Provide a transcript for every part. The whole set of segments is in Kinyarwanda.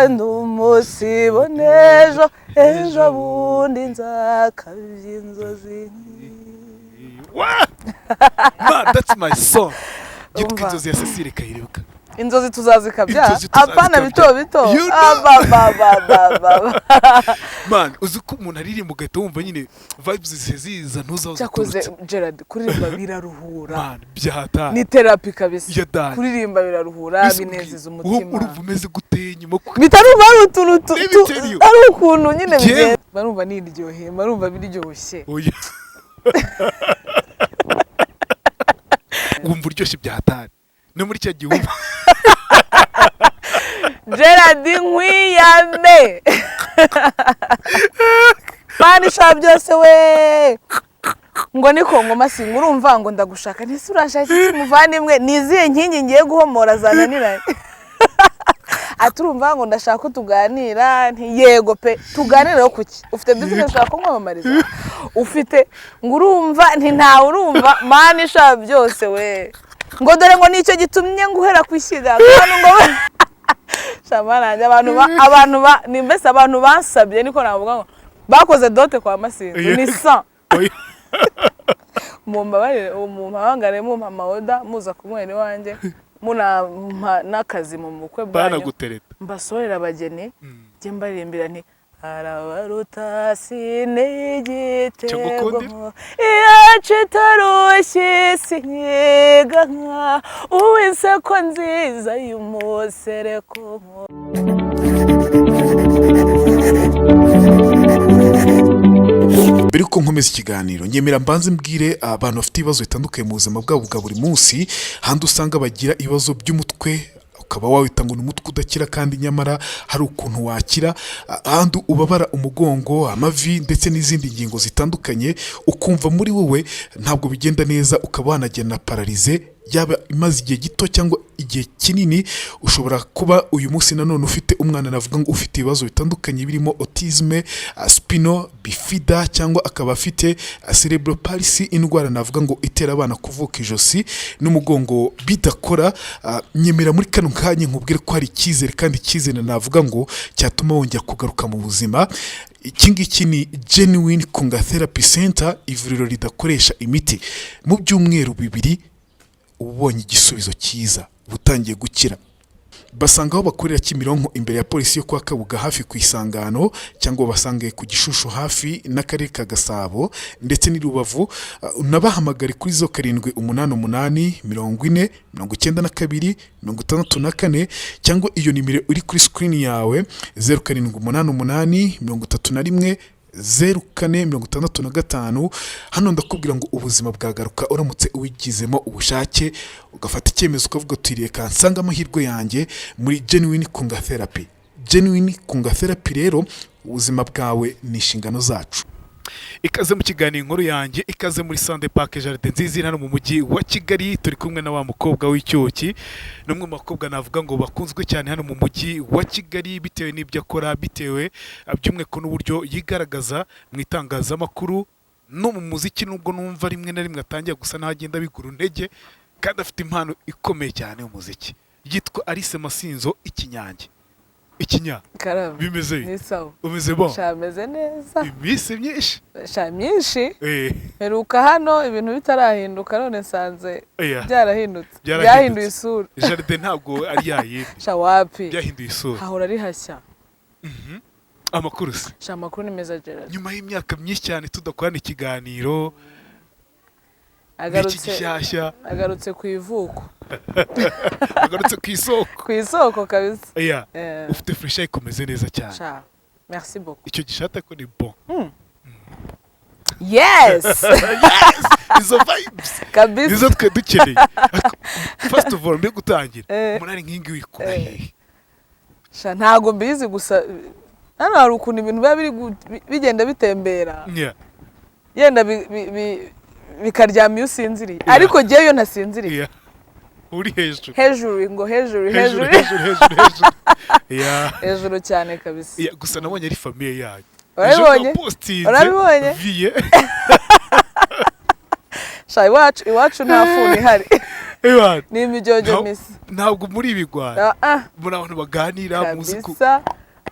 Wenda umunsi n'ejo, ejo bundi nzakabya inzozi. What? Man, that's my song. Yitwa Umva. Inzozi ya Cecile Kayirebwa. Inzozi tuzazikabya. Inzozi tuzazikabya. Apana bito bito. You know. Abababababa. Man, uzi ko umuntu aririmba ugahita wumva nyine vibes ziza, ntuzaho Cyakoze ziturutse. Gerard, kuririmba biraruhura. Man, byahataye. Ni therapy kabisa. Ya dani. Kuririmba biraruhura, Mbese binezeza wowe umutima. urumva umeze gute nyuma Bitarumva ari utuntu Let me tell you. ari ukuntu nyine Njyewe- bigenda, barumva niryoheye, barumva biryoshye. Oya, wumva uryoshye byahataye no muri cya gihe wumva Gerard, nkwiyame mani sha byose we, ngo niko ngo masinga, urumva ngo ndagushaka, ntise urashaka iki muvandimwe? Ni izihe nkingi ngiye guhomora zananiranye? Ati urumva ngo ndashaka ko tuganira. Nti yego pe, tuganire kuki? Ufite business ushaka ko nkwamamariza? Ufite ngo urumva, nti ntawe urumva. Mani sha byose we, ngo dore ngo nicyo gitumye nguhera ku ishyiga ngo ngo shamanange abantu ba ni mbese abantu bansabye, niko navuga ngo bakoze dot kwa Masinzo ni sa. Oya. Mumbabarire, mumpamagare, mumpa ama order, muza kunywera iwanjye, munampa n'akazi mu bukwe bwanyu. Banagutereta. Mbasorera abageni, njye mbaririmbira nti arabaruta sinigitego. Cyangwa Iyacu itarushye sinyiga uw'inseko nziza y'umusereko. Mbere yuko nkomeza ikiganiro, nyemera mbanze mbwire abantu bafite ibibazo bitandukanye mu buzima bwabo bwa buri munsi, handi usanga bagira ibibazo by'umutwe, ukaba wawita ngo ni umutwe udakira kandi nyamara hari ukuntu wakira, ahandi ubabara umugongo, amavi ndetse n'izindi ngingo zitandukanye, ukumva muri wowe ntabwo bigenda neza, ukaba wanagenda paralysie, yaba imaze igihe gito cyangwa igihe kinini. Ushobora kuba uyu munsi nanone ufite umwana, navuga ngo ufite ibibazo bitandukanye birimo autisme, spina bifida, cyangwa akaba afite cerebral palsy, indwara navuga ngo itera abana kuvuka ijosi n'umugongo bidakora. Nyemera muri kano kanya nkubwire ko hari icyizere, kandi icyizere navuga ngo cyatuma wongera kugaruka mu buzima. Iki ngiki ni Genuine Kunga Therapy Center, ivuriro ridakoresha imiti. Mu byumweru 2 uba ubonye igisubizo cyiza, uba utangiye gukira. Basanga aho bakorera Kimironko, imbere ya polisi yo kwa Kabuga, hafi ku Isangano, cyangwa basange ku Gishushu, hafi n'Akarere ka Gasabo, ndetse n'i Rubavu. Unabahamagare kuri 0788 40 92 64, cyangwa iyo nimero iri kuri screen yawe, 0788 31 04 65. Hano ndakubwira ngo ubuzima bwagaruka uramutse ubigizemo ubushake, ugafata icyemezo, ukavuga uti reka nsange amahirwe yanjye muri Genuine Kunga Therapy. Genuine Kunga Therapy rero, ubuzima bwawe ni inshingano zacu. Ikaze mu kiganiro Inkuru Yanjye, ikaze muri Sunday Park Jardin nziza iri hano mu mujyi wa Kigali. Turi kumwe na wa mukobwa w'icyuki, ni umwe mu bakobwa navuga ngo bakunzwe cyane hano mu mujyi wa Kigali, bitewe n'ibyo akora, bitewe by'umwihariko n'uburyo yigaragaza mu itangazamakuru no mu muziki, nubwo numva rimwe na rimwe atangiye gusa n'aho agenda bigura intege, kandi afite impano ikomeye cyane mu muziki. Yitwa Alice Masinzo Ikinyange. Ikinya Karame. Bimeze bite? Ni sawa. Umeze bon? Sha, meze neza. Iminsi myinshi. Sha, myinshi. Mperuka hano ibintu bitarahinduka, none nsanze byarahindutse. Byarahindutse. Byahinduye isura. Jardin ntabwo ari yayindi. Sha, wapi. Byahinduye isura. Hahora ari hashya. Amakuru se? Sha, amakuru ni meza, Gerard. Nyuma y'imyaka myinshi cyane tudakorana ikiganiro, n'iki Agarutse. gishyashya? Agarutse ku ivuko. Agarutse ku isoko. Ku isoko kabisa. Ufite fresh, ikomeze neza cyane. Sha, merci beaucoup. Icyo gishata ko ni bon. Yes. Yes, izo vibes Kabisa. nizo twe dukeneye. Ariko, first of all, mbere gutangira, umunani nkingi wikura hehe? Sha, ntago mbizi, gusa hano hari ukuntu ibintu biba biri bigenda bitembera, yenda bikaryama iyo usinziriye, ariko jyewe iyo ntasinziriye, Uri hejuru. Hejuru ngo hejuru. Hejuru. Hejuru. Hejuru, hejuru, hejuru. Hejuru cyane kabisa. Yeah, gusa nabonye ari famille yanyu. Urabibonye? Ejo postinze Urabibonye? Vie. Sha, iwacu nta funi ihari. Ewana. Ni imijyojyo misa. Ntabwo muri ibigwari. Ah, ah. Muri abantu baganira muzi ku Kabisa.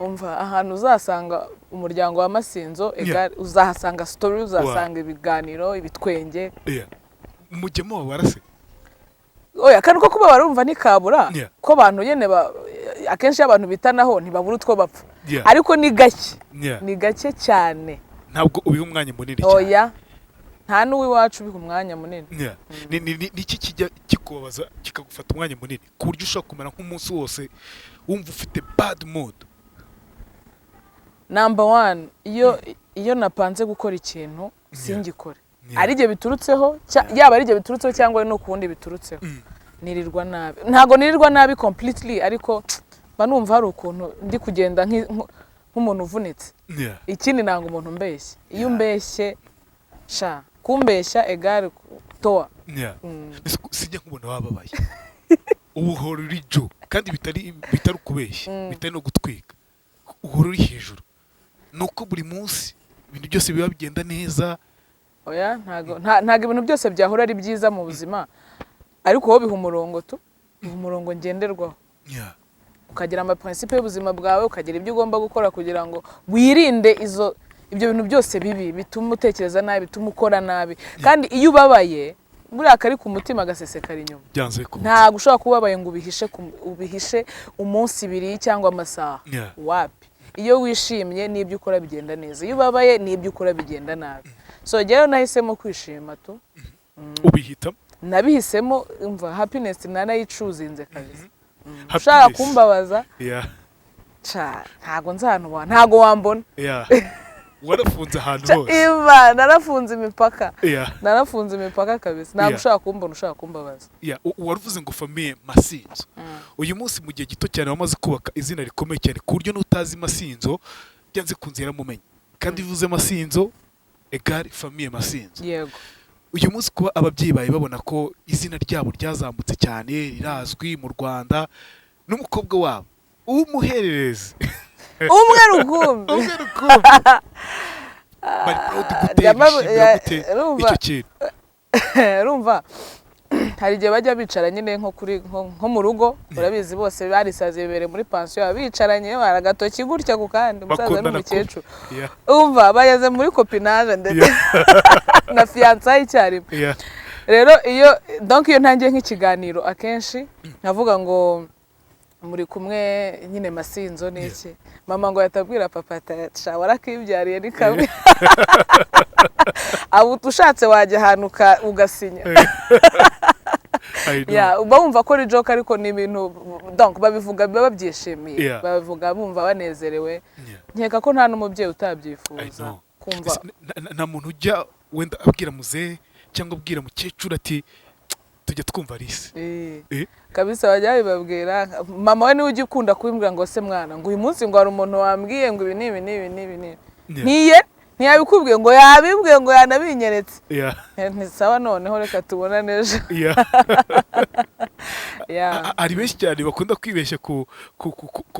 Umva, ahantu uzasanga umuryango wa Masinzo egare, uzahasanga story, uzahasanga ibiganiro, ibitwenge. Yeah. Mujya mubabara se? Oya, kandi ko kubabara urumva ntikabura, ko abantu nyene akenshi iyo abantu bitanaho ntibabura utwo bapfa, ariko ni gake, ni gake cyane. Ntabwo ubiha umwanya munini cyane. Oya, nta n'uw'iwacu ubiha umwanya munini. Yeah. Ni iki kijya kikubabaza, kikagufata umwanya munini, ku buryo ushobora kumara nk'umunsi wose wumva ufite bad mood? Number one, iyo napanze gukora ikintu singikore, ari igihe biturutseho, yaba ari igihe biturutseho cyangwa ari no ku wundi biturutseho, nirirwa nabi. Ntabwo nirirwa nabi completely, ariko mba numva hari ukuntu ndi kugenda nk'umuntu uvunitse. Ikindi, nanga umuntu umbeshya. Iyo umbeshye, sha, kumbeshya egare toa. Ese sijya nkubona wababaye, ubu uhora uri jo, kandi bitari ukubeshya, bitari no gutwika, uhora uri hejuru, ni uko buri munsi ibintu byose biba bigenda neza? Oya, ntago ibintu byose byahora ari byiza mu buzima, ariko wowe biha umurongo tu, biha umurongo ngenderwaho, ukagira amaprincipe y'ubuzima bwawe, ukagira ibyo ugomba gukora kugira ngo wirinde izo ibyo bintu byose bibi bituma utekereza nabi, bituma ukora nabi. Kandi iyo ubabaye, buriya kari ku mutima gasesekara inyuma. Byanze bikunze. Ntabwo ushobora kuba ubabaye ngo ubihishe umunsi, ibiri cyangwa amasaha. Wapi. Iyo wishimye n'ibyo ukora bigenda neza, iyo ubabaye n'ibyo ukora bigenda nabi. So rero nahisemo kwishima tu. Ubihitamo? Nabihisemo. Umva, happiness nanayicuzinze kabisa. Ushaka Happiness. kumbabaza, ca, ntago nzi ahantu ntago wambona. Yeah. Warafunze ahantu Ca, hose. Iva narafunze imipaka. Narafunze imipaka kabisa, ntabwo ushaka kumbona ushaka kumbabaza. Yeah. Waravuze ngo famille Masinzo, uyu munsi mu gihe gito cyane wamaze kubaka izina rikomeye cyane, ku buryo n'utazi Masinzo byanze kunze yaramumenya, kandi iyo uvuze Masinzo egare famille Masinzo. Yego. Uyu munsi kuba ababyeyi bawe babona ko izina ryabo ryazamutse cyane, rirazwi mu Rwanda, n'umukobwa wabo w'umuhererezi umwe rukumbi, umwe rukumbi, bari proud gute? Bishimira gute icyo kintu? Urumva, hari igihe bajya bicara nyine nko kuri nko mu rugo, urabizi bose barisaziye, bibereye muri pansiyo, baba bicaranye baragatoki gutya ku kandi umusaza Bakundana. n'umukecuru. Umva, bageze muri copinage ndetse na fiançailles icyarimwe. Rero iyo, donc iyo ntangiye nk'ikiganiro, akenshi nkavuga ngo muri kumwe nyine Masinzo n'iki, mama ngo yatabwira papa ati: "Sha, warakibyariye ni kamwe, abo ushatse wajya ahantu ugasinya." I know. Yeah, uba wumva ko ari joke, ariko ni ibintu, donc babivuga biba babyishimiye, babivuga bumva banezerewe. Nkeka ko nta n'umubyeyi I utabyifuza know. kumva. Ese nta muntu ujya wenda abwira muzehe cyangwa abwira mukecuru ati: "Tujya twumva Alice"? Eh. Eh? Kabisa bajya babibabwira. Mama we niwe ujya ukunda kubimbwira ngo: "Se mwana," ngo, "uyu munsi ngo hari umuntu wambwiye ngo ibi n'ibi n'ibi n'ibi n'ibi." "Ntiye ntiyabikubwiye?" Ngo: "Yabibwiye," ngo, "yanabinyeretse." "Ntisawa, noneho reka tubonane ejo." Yeah. Hari benshi cyane bakunda kwibeshya ku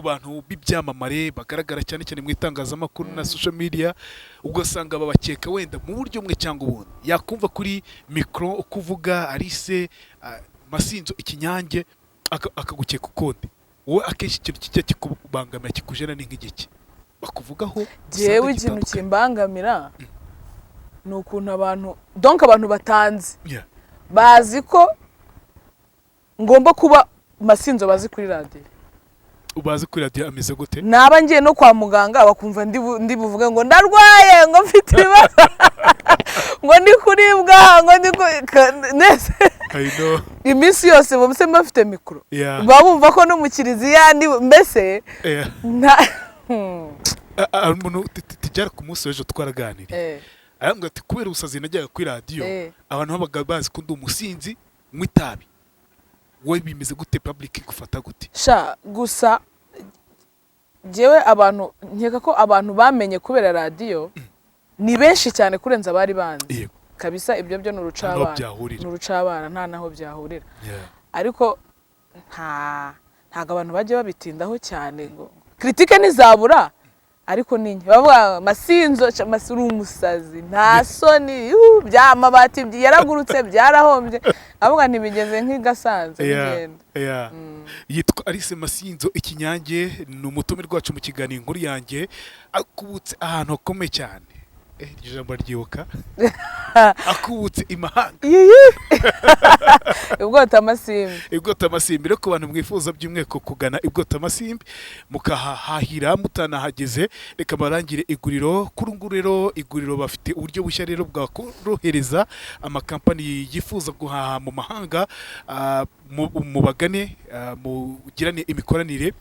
bantu b'ibyamamare bagaragara cyane cyane mu itangazamakuru na social media, ugasanga babakeka wenda mu buryo bumwe cyangwa ubundi. Yakumva kuri mikoro uko uvuga Alice Masinzo Ikinyange, akagukeka ukundi. Wowe akenshi ikintu kijya kikubangamira, kikujena, ni nk'igiki bakuvugaho usanga Jewe ikintu gitandukanye? kimbangamira ni ukuntu abantu, donc abantu batanzi, bazi ko ngomba kuba Masinzo bazi kuri radiyo. Ubazi kuri radiyo ameze gute? Naba ngiye no kwa muganga, bakumva ndi buvuge ngo ndarwaye, ngo mfite ibibazo, ngo ndi kuribwa, ngo ndi nese I know. iminsi yose bose bafite mikoro, baba bumva ko no mu kiliziya mbese nta Hari umuntu tujyara ku munsi w'ejo twaraganiriye, arambwira ati: "Kubera ubusazi najyaga kuri radiyo, abantu babaga bazi ko ndi umusinzi, nywa itabi." Wowe bimeze gute? Public igufata gute? Sha, gusa njyewe abantu, nkeka ko abantu bamenye kubera radiyo ni benshi cyane kurenza abari banzi. Kabisa ibyo byo ni Nta n'aho urucabana. byahurira. Ni urucabana, nta naho byahurira. Ariko ntabwo abantu bajya babitindaho cyane, ngo critique ntizabura. Ariko ni nke bavuga Masinzo Masi uri umusazi, nta soni, by'amabati yaragurutse, byarahombye. Avuga ntibigeze nk'igasanze bigenda. Yitwa Alice Masinzo Ikinyange, ni umutumirwa wacu mu kiganiro Inkuru Yanjye. Akubutse ahantu hakomeye cyane, iryo jambo ryibuka, akubutse imahanga. Ibwota amasimbi. Ibwota amasimbi. Rero ku bantu mwifuza by'umwihariko kugana Ibwota amasimbi mukahahahira mutanahageze, reka barangire iguriro. Kuri ubu ngubu rero iguriro bafite uburyo bushya rero bwakorohereza amakampani yifuza guhaha mu mahanga. Mubagane, mugirane imikoranire,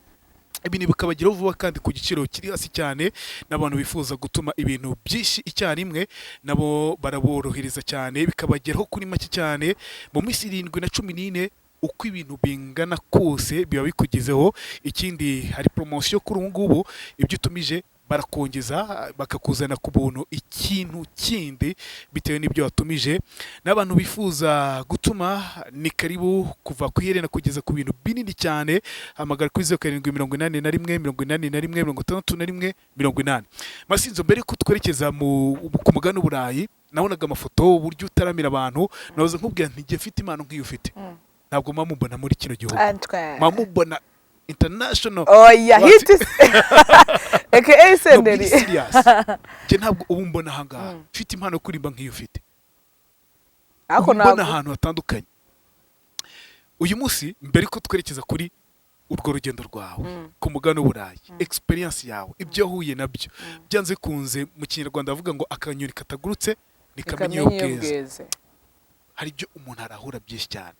ibintu bikabageraho vuba kandi ku giciro kiri hasi cyane. N'abantu bifuza gutuma ibintu byinshi icyarimwe nabo baraborohereza cyane, bikabageraho kuri make cyane mu minsi 7 na 14. Uko ibintu bingana kose biba bikugezeho. Ikindi, hari poromosiyo kuri ubu ngubu: ibyo utumije barakongeza bakakuzana ku buntu ikintu kindi bitewe n'ibyo watumije. N'abantu bifuza gutuma ni karibu, kuva ku iherena kugeza ku bintu binini cyane. Hamagara kuri 0781816180. Masinzo, mbere ko twerekeza ku mugabane w'Uburayi, nabonaga amafoto uburyo utaramira abantu, nahoze nkubwira nti njye mfite impano nk'iyo ufite, ntabwo muba mubona muri kino gihugu, muba mubona international. Oya. Bati- Hit aka No, Senderi. be serious. Njye ntabwo ubu mbona ahangaha mfite impano yo kuririmba nk'iyo ufite. Ariko Ubu mbona ntabwo ahantu hatandukanye. Uyu munsi, mbere ko twerekeza kuri urwo rugendo rwawe ku mugabane w'Uburayi, experience yawe, ibyo wahuye nabyo, byanze kunze mu Kinyarwanda bavuga ngo akanyoni katagurutse ntikamenya iyo ikamenya iyo bweze. Bweze. Hari ibyo umuntu arahura byinshi cyane.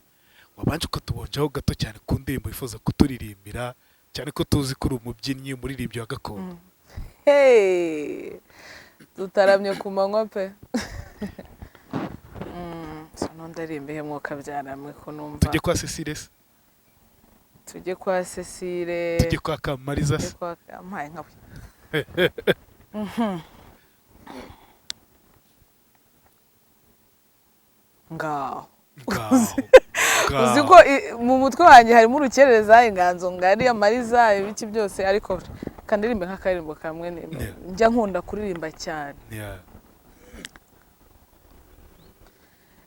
Wabanje ukatubonjaho gato cyane ku ndirimbo wifuza kuturirimbira, cyane ko tuzi ko uri umubyinnyi, umuririmbyi wa gakondo. Hey, dutaramye ku manywa pe. So ndirimbe mwuka byaramwe ko numva. Tujye kwa Cecile se? Tujye kwa Cecile. Tujye kwa Kamariza Tujye se? kwa mpaye nkawe. Ngaho. Ngaho. Uzi ko mu mutwe wanjye harimo urukerereza, inganzo ngari, amariza, ibiki byose, ariko kandirimbe nk'akaririmbo kamwe njya nkunda kuririmba cyane.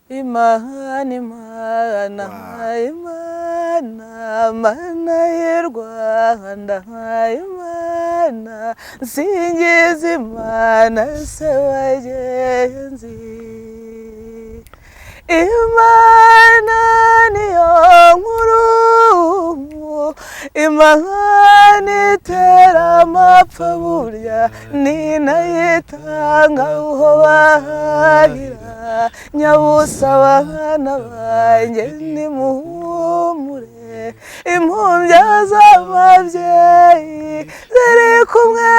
Imana, Imana, Imana, Mana y'u Rwanda, Imana, nsingiza Imana se bagenzi. Imana niyo nkuru, Imana itera amapfa burya ni nayitanga aho bahahira. Nyabusa abana banjye nimuhumure, impumbya z'ababyeyi ziri kumwe,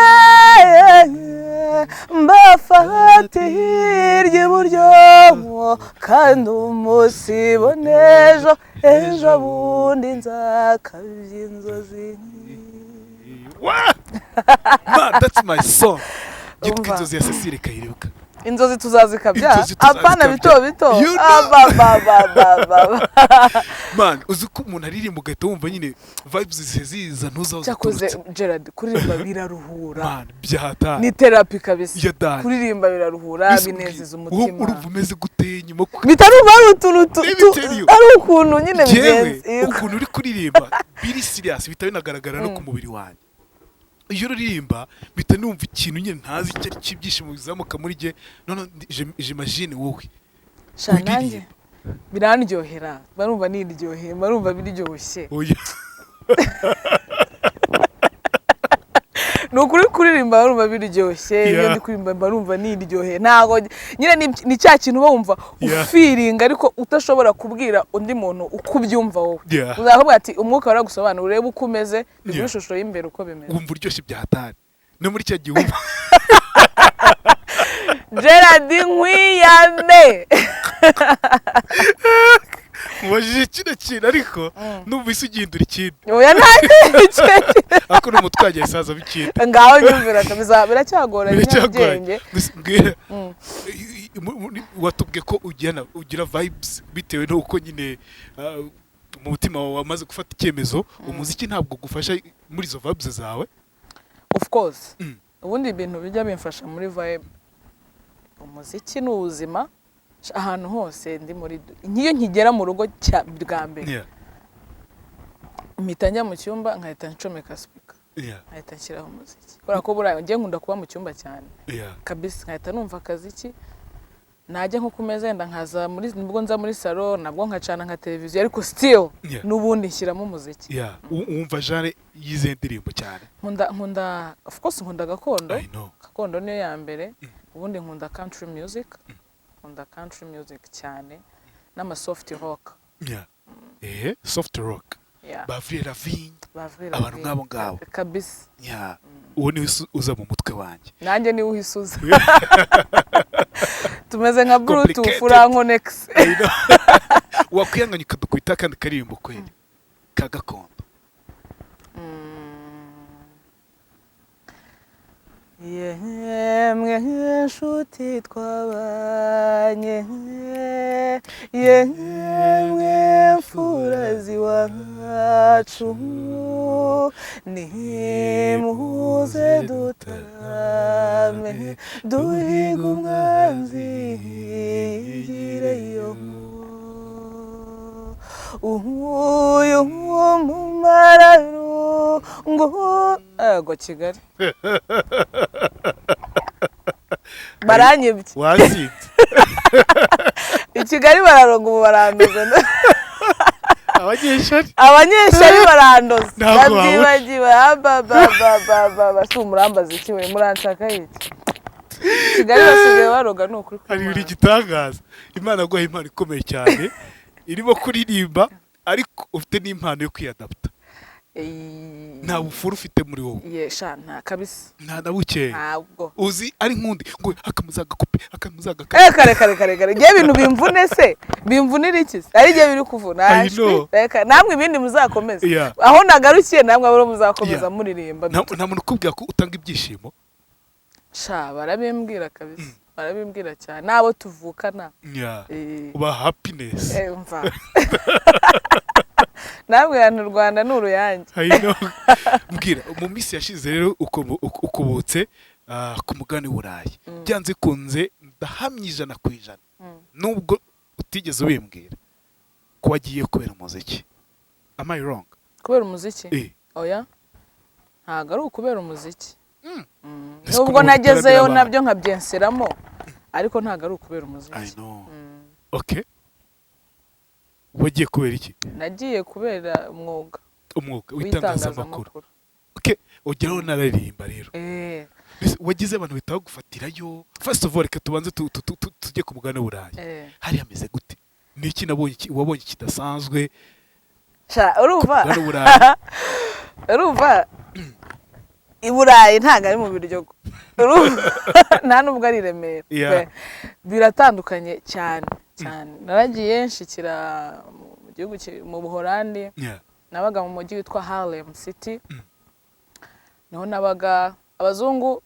mbafate hirya iburyo, kandi umunsi ejo ejo bundi nzakabya inzozi. Wa! Man, that's my song. Yitwa Umva. Inzozi ya Cecile Kayirebwa. Inzozi tuzazikabya. Inzozi tuzazikabya. Apana bito bito. You know. Abababababa. Man, uzi ko umuntu aririmba ugahita wumva nyine vibes ziza ntuzaho Cyakoze ziturutse. Gerard, kuririmba biraruhura. Man, byahataye. Ni therapy kabisa. Yadaye. Kuririmba biraruhura, Mbese binezeza wowe umutima. urumva umeze gute nyuma Bitarumva ari utuntu Let me tell you. ari ukuntu nyine Jewe bigenze. Yego. ukuntu uri kuririmba biri serious, bihita binagaragara no ku mubiri wanjye. Iyo uririmba mpita numva ikintu nyine ntazi icyo ari cyo, ibyishimo bizamuka muri jye. None j'imagine wowe Sha, nanjye uririmba. Birandyohera, barumva niryoheye, barumva biryoshye. Oya. Ni ukuri, kuririmba barumva biryoshye. Iyo ndi kuririmba barumva niryoheye, ntabwo nyine ni cya kintu uba wumva ufeelinga ariko utashobora kubwira undi muntu uko ubyumva wowe. Uzakubwira ati umwuka waragusobanura, urebe uko umeze, biguhe ishusho y'imbere uko bimeze. Wumva uryoshye byahatari no muri cya gihe wumva Gerard, nkwiyame. Mubajije kino kintu ariko numvise ugihindura ikindi. Oya, nta Ariko ni umutwe wagiye sazamo ikindi. Ngaho nyumvira kabisa, biracyagoranye. Biracyagoranye. Nyabwenge. Gusa mbwira, watubwiye ko ugira vibes bitewe n'uko nyine mu mutima wawe wamaze gufata icyemezo. Umuziki ntabwo ugufasha muri izo vibes zawe? Of course. Ubundi ibintu bijya bimfasha muri vibe, umuziki ni ubuzima. Ahantu hose ndi muri, nk'iyo nkigera mu rugo bwa mbere, mpita njya mu cyumba, nkahita ncomeka speaker, nkahita nshyiraho umuziki, kubera ko buriya njye nkunda kuba mu cyumba cyane kabisa, nkahita numva akaziki. Najya nko ku meza, yenda nkaza muri, nibwo nza muri salon, nabwo nkacana nka televiziyo, ariko still n'ubundi nshyiramo umuziki. Yeah. Wumva genre y'izihe ndirimbo cyane? Nkunda, of course nkunda gakondo. I know. Gakondo niyo ya mbere. Ubundi nkunda country music, nkunda country music cyane n'ama soft rock. Yeah. Soft rock. Yeah. Ba Avril Lavigne. Ba Avril Abantu Lavigne. nk'abo ngabo. Kabisa. Yeah. Uwo niwe uza mu mutwe wanjye. Nanjye niwe uhise uza, tumeze nka Bluetooth. Complicated. Urankonegise. I know. Wakwihanganya ukadukubita akandi karirimbo kweli ka gakondo? Yemwe nshuti twabanye, yemwe mfura z'iwacu, nimuze dutarame, duhiga umwanzi yigireyo. Uyu mumararungu, ego Kigali baranyibye. Wasinze. I Kigali bararonga ubu, barandoze. Abanyeshuri. Abanyeshuri barandoze. Ntabwo wabura. Ndabyibagiwe. Abababababa, si umurambaza iki we? Muranshaka iki? Kigali basigaye baroga, ni ukuri Hari ibintu kw'Imana. igitangaza, Imana yaguhaye impano ikomeye cyane irimo kuririmba, ariko ufite n'impano yo kwiyadaputa. Nta bufura ufite muri wowe. Ye sha, nta kabisa. Nta na bukeya. Ntabwo. Uzi ari nkundi ngo akamuzaga kope akamuzaga. Kare kare kare kare, ngewe ibintu bimvune se bimvunira iki se? Ari igihe biri kuvuna. I know. Reka namwe ibindi muzakomeze. Aho nagarukiye, namwe abo muzakomeza muririmba. Nta muntu ukubwira ko utanga ibyishimo? Sha, barabimbwira kabisa, barabimbwira cyane n'abo tuvukana. Uba happiness. Mva namwe hano u Rwanda ni uruyange. I know. Mbwira, mu minsi yashize rero ukubutse ku mugabane w'Uburayi, byanze kunze ndahamya 100%, nubwo utigeze ubimbwira, ko wagiye kubera umuziki. Am I wrong? Kubera umuziki? Eh. Oya, ntabwo ari ukubera umuziki. Ese Nubwo ko nagezeyo utaramira abantu? nabyo nkabyenseramo, ariko ntabwo ari ukubera I umuziki. know. Okay, wagiye kubera iki? Nagiye kubera umwuga. Umwuga w'itangazamakuru. W'itangazamakuru. Okay, ugeraho nararirimba rero. Mbese wagize abantu bahita bagufatirayo? First of all, reka tubanze tujye ku mugabane w'Uburayi. Hari hameze gute? Ni iki nabonye wabonye kidasanzwe Sha, urumva, ku mugabane w'Uburayi? urumva i Burayi ntabwo ari mu Biryogo. Urumva, nta nubwo ari i Remera. Pe. Biratandukanye cyane cyane. Naragiye nshikira mu gihugu mu Buholandi. Nabaga mu mujyi witwa Harlem City, niho nabaga. Abazungu,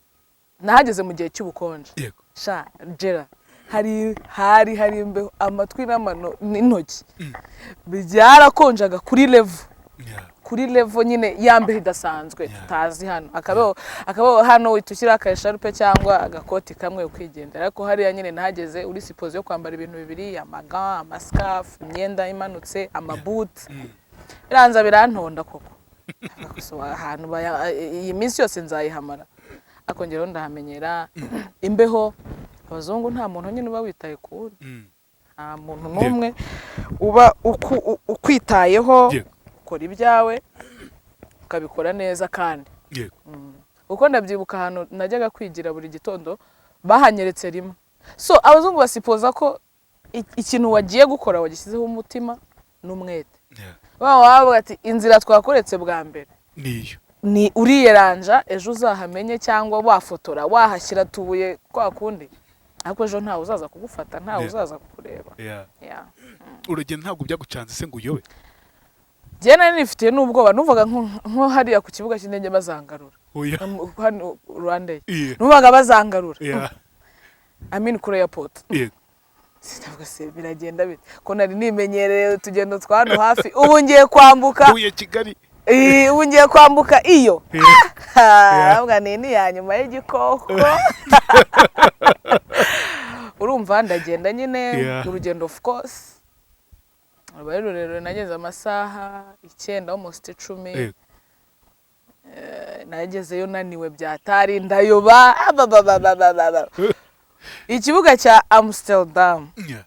nahageze mu gihe cy'ubukonje. Sha gera, hari imbeho, amatwi n'amano n'intoki byarakonjaga kuri level kuri level nyine ya mbere idasanzwe tutazi hano. Akabeho hano uhita ushyiraho akasharupe cyangwa agakoti kamwe ukigendera, ariko hariya nyine nahageze uri supposé yo kwambara ibintu bibiri, amaga, amasikafu, imyenda imanutse, amabuti. Biranza birantonda koko. Gusa ahantu iyi minsi yose nzayihamara, akongeraho ndahamenyera imbeho. Abazungu nta muntu nyine uba witaye ku wundi. Nta muntu n'umwe uba ukwitayeho. Ukora ibyawe ukabikora neza kandi kuko ndabyibuka ahantu najyaga kwigira buri gitondo bahanyeretse rimwe. So abazungu basipoza ko ikintu wagiye gukora wagishyizeho umutima n'umwete. Baba bavuga ati inzira twakoretse bwa mbere Niyo. ni uriyeranja, ejo uzahamenye, cyangwa wafotora wahashyira tubuye kwa kundi, ariko ejo ntawe uzaza kugufata, ntawe uzaza kukureba. Yeah. Urugendo ntabwo byagucanze se ngo uyobe? Njyewe nari nifitiye n'ubwoba, numvaga nko hariya ku kibuga cy'indege bazangarura. Oya. Hano Rwanda numvaga bazangarura. I mean kuri airport. Sinavuga se biragenda bite, ko nari nimenyereye utugendo twa hano hafi, ubu ngiye kwambuka Huye, Kigali. Ubu ngiye kwambuka iyo. Aravuga ni iya nyuma y'igikoko. Urumva ndagenda nyine. Urugendo, of course, ruba ari rurerure. Nageze amasaha 9, almost 10. Nagezeyo naniwe byatari, ndayoba ababababababa. Ikibuga cya Amsterdam. Yeah.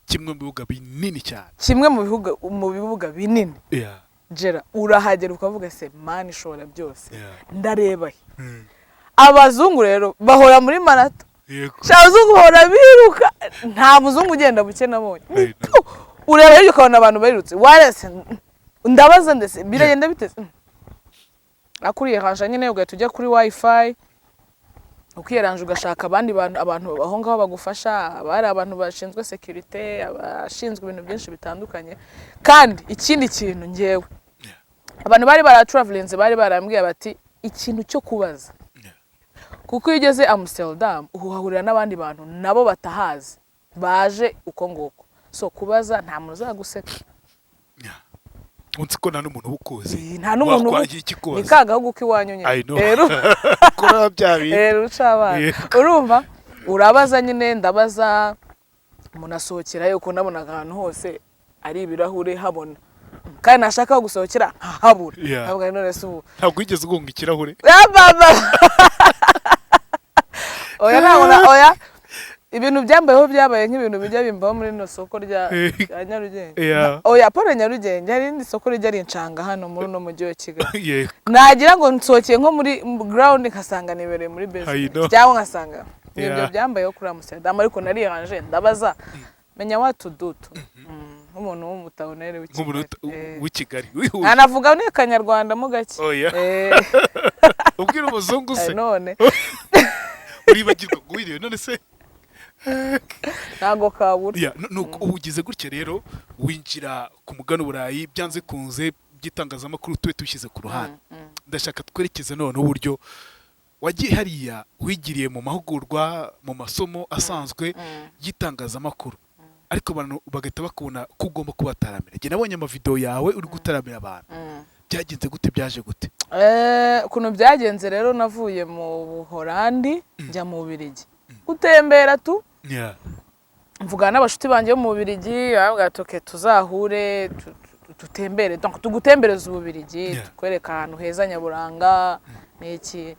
Kimwe mu bibuga binini cyane. Kimwe mu bibuga binini. Gera urahagera ukavuga: "Se Mani ishobora byose, ndareba he?" Abazungu rero bahora muri marato. Sha, abazungu bahora biruka, nta muzungu ugenda buke nabonye. I know. Ureba hirya ukabona abantu barirutse warese. Ndabaza ndetse biragenda biteze akuriye nyine, ugahita ujya kuri WiFi ukiyeranja, ugashaka abandi bantu, abantu aho ngaho bagufasha. Haba hari abantu bashinzwe sécurité, abashinzwe ibintu byinshi bitandukanye. Kandi ikindi kintu, ngewe abantu bari baraturavelinze bari barambwiye bati ikintu cyo kubaza, kuko iyo ugeze Amsterdam uhahurira n'abandi bantu nabo batahazi, baje uko nguko. So kubaza, nta muntu uzaguseka. Yeah. Unzi ko nta n'umuntu uba ukuzi. Nta n'umuntu Wakwagira ikikubaza. Ni ka gahugu k'iwanyu nyine. I know. Rero Kora bya bintu. Rero uca abana. Urumva urabaza nyine, ndabaza umuntu asohokerayo, uko nabonaga ahantu hose ari ibirahure habona, kandi nashaka aho gusohokera nkahabura. Nkavuga nti, "None se ubu?" Ntabwo wigeze ugonga ikirahure? Ah, baba. Oya, ntabwo oya, ibintu byambayeho byabaye nk'ibintu bijya bimbaho muri rino soko rya Nyarugenge. Oya, Paul, Nyarugenge hari irindi soko rijya rincanga hano muri uno mujyi wa Kigali. Nagira ngo nsohokeye nko muri ground, nkasanga nibereye muri I basement know. cyangwa nkasanga nibyo byambayeho kuri Amsterdam. Ariko nariyanje, ndabaza, menya what to do tu nk'umuntu w'umutawuneri w'i Nk'umuntu Kigali. w'i Kigali wihuse. Anavuga n'Akanyarwanda mo gake. Oya. Ubwira umuzungu se? None Uribagirwa ngo wiriwe none se? Ntago kabura. Yeah, nuko ubu ugize gutya rero winjira ku mugabane Burayi. Byanze kunze by'itangazamakuru tube tubishyize ku ruhande, ndashaka twerekeze noneho uburyo wagiye hariya, wigiriye mu mahugurwa, mu masomo asanzwe y'itangazamakuru, ariko abantu bagahita bakubona ko ugomba kubataramira. Njye nabonye amavideo yawe uri gutaramira abantu. Byagenze gute? Byaje gute? Ukuntu byagenze rero, navuye mu Buholandi njya mu Bubiligi gutembera tu. Mvugana n'abashuti banjye bo mu Bubiligi, baravuga ati: "Okay, tuzahure dutembere, donc tugutembereze Ububiligi, tukwereka ahantu heza nyaburanga n'iki."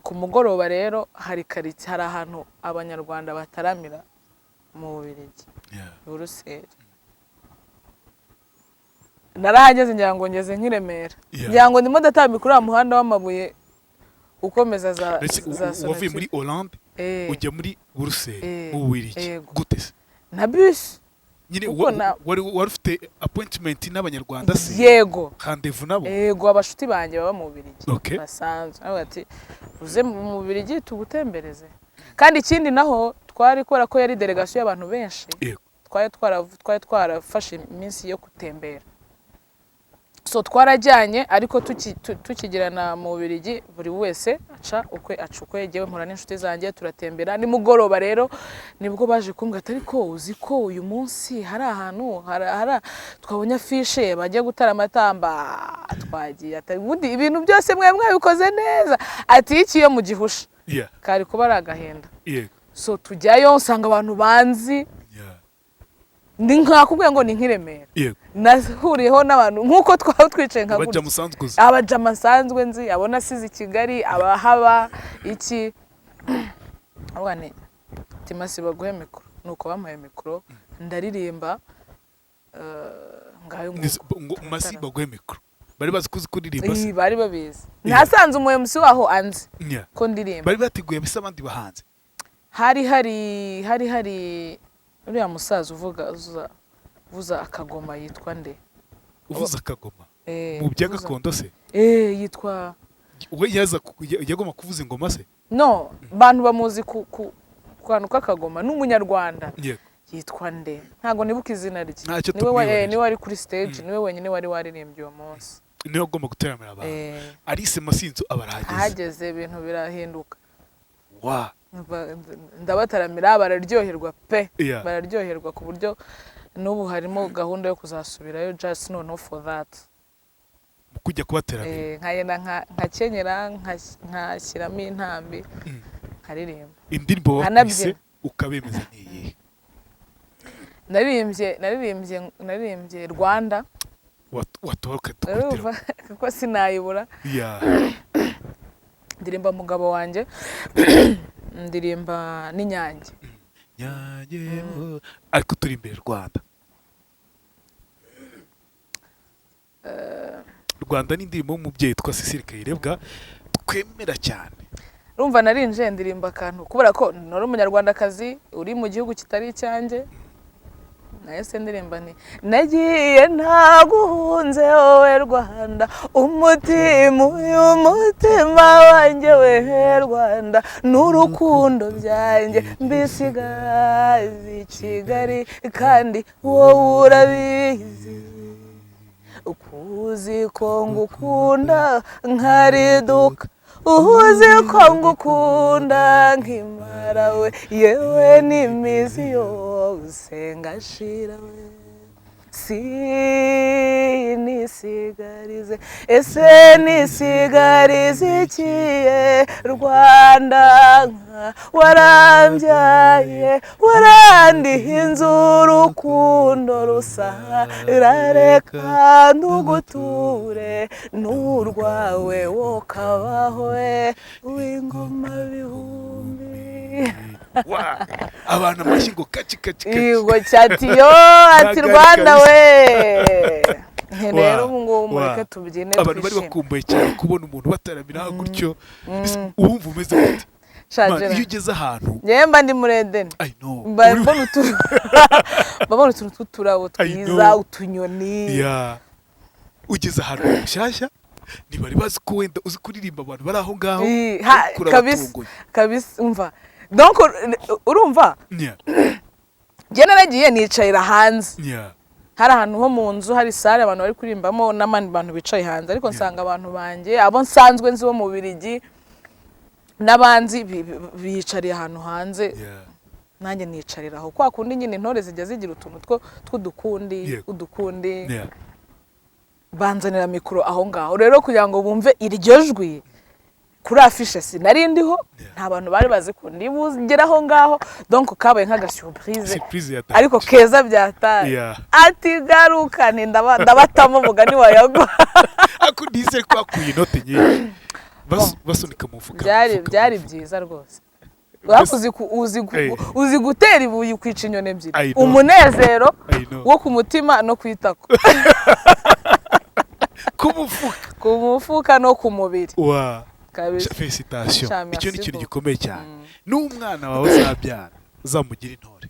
Ku mugoroba rero hari karitsiye, hari ahantu Abanyarwanda bataramira mu Bubiligi, Buruseli. Narahageze ngira ngo ngeze nk'i Remera, ngira ngo ndimo ndatambika uriya muhanda w'amabuye ukomeza za Mbese za wavuye Sonatube. muri Hollande ujya muri Buruseli, mu Bubiligi? Yego. Gute se? Na bisi. Nyine Kuko wari ufite appointment n'Abanyarwanda se? Yego. Rendez-vous nabo? Yego, abashuti banjye baba mu Bubiligi basanzwe. Baravuga ati: "Uze mu Bubiligi tugutembereze." Kandi ikindi naho twari, kubera ko yari délégation y'abantu benshi, twari twarafashe iminsi yo gutembera. So twarajyanye, ariko tukigirana mu Bubiligi, buri wese aca ukwe, aca ukwe. Jyewe mpura n'inshuti zanjye, turatembera. Nimugoroba rero nibwo baje kumbwira ati: "Ariko uzi ko uyu munsi hari ahantu twabonye affiche bajya gutarama?" Tamba twagiye. Ati: "Ubundi ibintu byose mwe mwabikoze neza." Ati: "Iki iyo mugihusha kari kuba ari agahinda." So tujyayo, nsanga abantu banzi. Ndi nkakubwiye ngo ni nk'i Remera. Nahuriyeho n'abantu nk'uko twaba twicaye nka Abajya gutya. Musanzwe uzi. Abajama nsanzwe nzi, abo nasize i Kigali, abahaba iki. Avuga ni timasi baguhe mikoro, nuko bamuhaye mikoro ndaririmba, ngayo nguko. Ngo masi baguhe mikoro, bari bazi ko uzi kuririmba se? Ii, bari babizi. Nasanze umu MC waho anzi ko ndirimba. Bari bateguye mbese abandi bahanzi? Hari uriya musaza uvuga uvuza akagoma, yitwa nde? Uvuza akagoma? Mu bya gakondo se? Eh, yitwa We yaza yagomba kuvuza ingoma se? No, bantu bamuzi ku kantu k'akagoma, ni Umunyarwanda. Yitwa nde? Ntabwo nibuka izina rye. Ntacyo, Niwe tumwibonere. niwe wari kuri stage, niwe wenyine wari waririmbye uwo munsi. Niwe agomba gutaramira abantu. Alice Masinzo aba arahageze. Ahageze ibintu birahinduka. Ndabataramira, bararyoherwa pe. Bararyoherwa ku buryo n'ubu harimo gahunda yo kuzasubirayo, just noneho for that. Kujya kubateranira. Nkagenda nkakenyera, nkashyiramo intambi, nkaririmba. Indirimbo wakubise Nkanabyina. ukabemeza ni iyihe? Naririmbye Rwanda. Watoba ukadukubitira. Urumva kuko sinayibura. Ndirimba Mugabo Wanjye, ndirimba n'Inyange. Nyange, ariko turi imbere Rwanda. Rwanda ni indirimbo y'umubyeyi witwa Cecile Kayirebwa twemera cyane. Urumva narinje ndirimba akantu kubera ko nari umunyarwandakazi uri mu gihugu kitari icyanjye. Nahise ndirimba nti: "Nagiye ntaguhunze wowe Rwanda, umutima, uyu mutima wanjye we Rwanda, n'urukundo byanjye mbisigaze i Kigali, kandi wowe urabizi, uzi ko ngukunda nkariduka, uzi ko ngukunda nkimara we, yewe n'imizi yose ngashira we, sinisigarize, ese nisigarize ikiye Rwanda? Warambyaye, warandihinze urukundo rusa, rareka nduguture n'urwawe, wokabaho we w'ingoma bihumbi." Wa abantu amashyi ngo kaci kaci kaci. Yego cyatiyo ati Ntago ari Rwanda kabisa. we. Rero ubu ngubu mureke tubyine, Abantu bari twishime. bakumbuye cyane kubona umuntu bataramira gutyo. Ese uwumva umeze gute? Man, Shagera. iyo ugeze ahantu Njyewe mba ndi muri Edeni. I know. Mba mbona utuntu tw'uturabo I twiza, know. utunyoni. Yeah. Ugeze ahantu bushyashya, ntibari bazi ko wenda uzi kuririmba, abantu bari aho ngaho ariko Kabisa. urabatunguye. Kabisa, umva, donc urumva njye naragiye nicarira hanze. Hari ahantu ho mu nzu, hari salle abantu bari kuririmbamo n'abandi bantu bicaye hanze, ariko nsanga abantu banjye, abo nsanzwe nzi bo mu Birigi n'abanzi, biyicariye ahantu hanze. Nanjye nicarira aho kwa kundi nyine intore zijya zigira utuntu tw'udukundi, udukundi. Banzanira mikoro aho ngaho rero kugira ngo bumve iryo jwi. Kuri affiche sinari ndiho. Nta bantu bari bazi ko ndibugere aho ngaho, donc kabaye nk'agasurprise. Surprise ya Ariko keza byataye. Ati garuka nti ndabatamo umugani wa Yago. Ariko nizere ko wakuye inote nyinshi. Basunika mu mufuka, Byari mu mufuka, byari mu mufuka. byiza rwose. Uzi uzi gutera ibuye ukwica inyoni ebyiri: I know. umunezero I know. wo ku mutima no ku itako. Ku mufuka. Ku mufuka no ku mubiri. Wa Kabisa. Félicitations. Sha, Icyo ni merci ikintu beaucoup. gikomeye cyane. N'umwana wawe uzabyara uzamugira intore.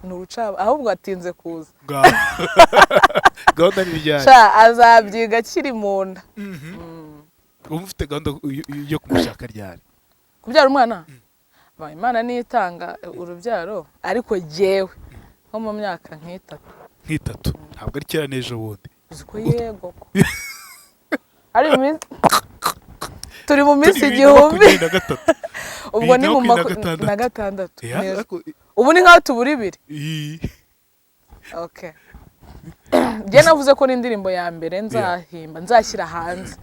Ni urucaba, ahubwo atinze kuza. Ngaho gahunda ni ibijyanye. Sha, azabyiga akiri mu nda. Uba ufite gahunda yo kumushaka ryari? Kubyara umwana? Ba, Imana niyo itanga urubyaro, ariko jyewe nko mu myaka nk'itatu. Nk'itatu ntabwo ari kera, n'ejo bundi. Uzi ko yego ko ari mu minsi, turi mu minsi Turi bibiri na 1000. 23. Ubwo ni mu 2026. Na gatandatu Yeah, neza. ariko Ubu ni nkaho tubura ibiri. Okay, njye navuze ko n'indirimbo ya mbere nzahimba, nzashyira hanze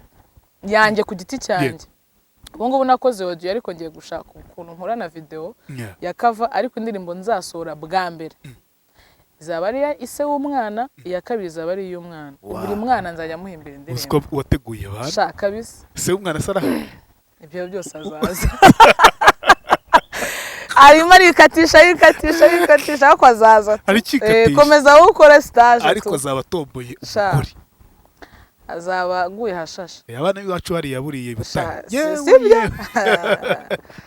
yanjye ku giti cyanjye, ubu ngubu nakoze audio, ariko ngiye gushaka ukuntu nkora na video ya cover, ariko indirimbo nzasohora bwa mbere izaba ari iya ise w'umwana, iya kabiri izaba ari iy'umwana. Buri mwana nzajya muhimbira Uzi ko indirimbo. wateguye abantu. Shaka kabisa. Se w'umwana se arahari? Ibyo byose azaza, arimo arikatisha, yikatisha, yikatisha, ariko azaza. Arikikatisha. Komeza wowe ukore stage. Ariko Tu. azaba atomboye Sha. umugore. Azaba aguye hashashe. Abana b'iwacu hariya buriye Butare. Sha, si Yewe, sibyo? yewe.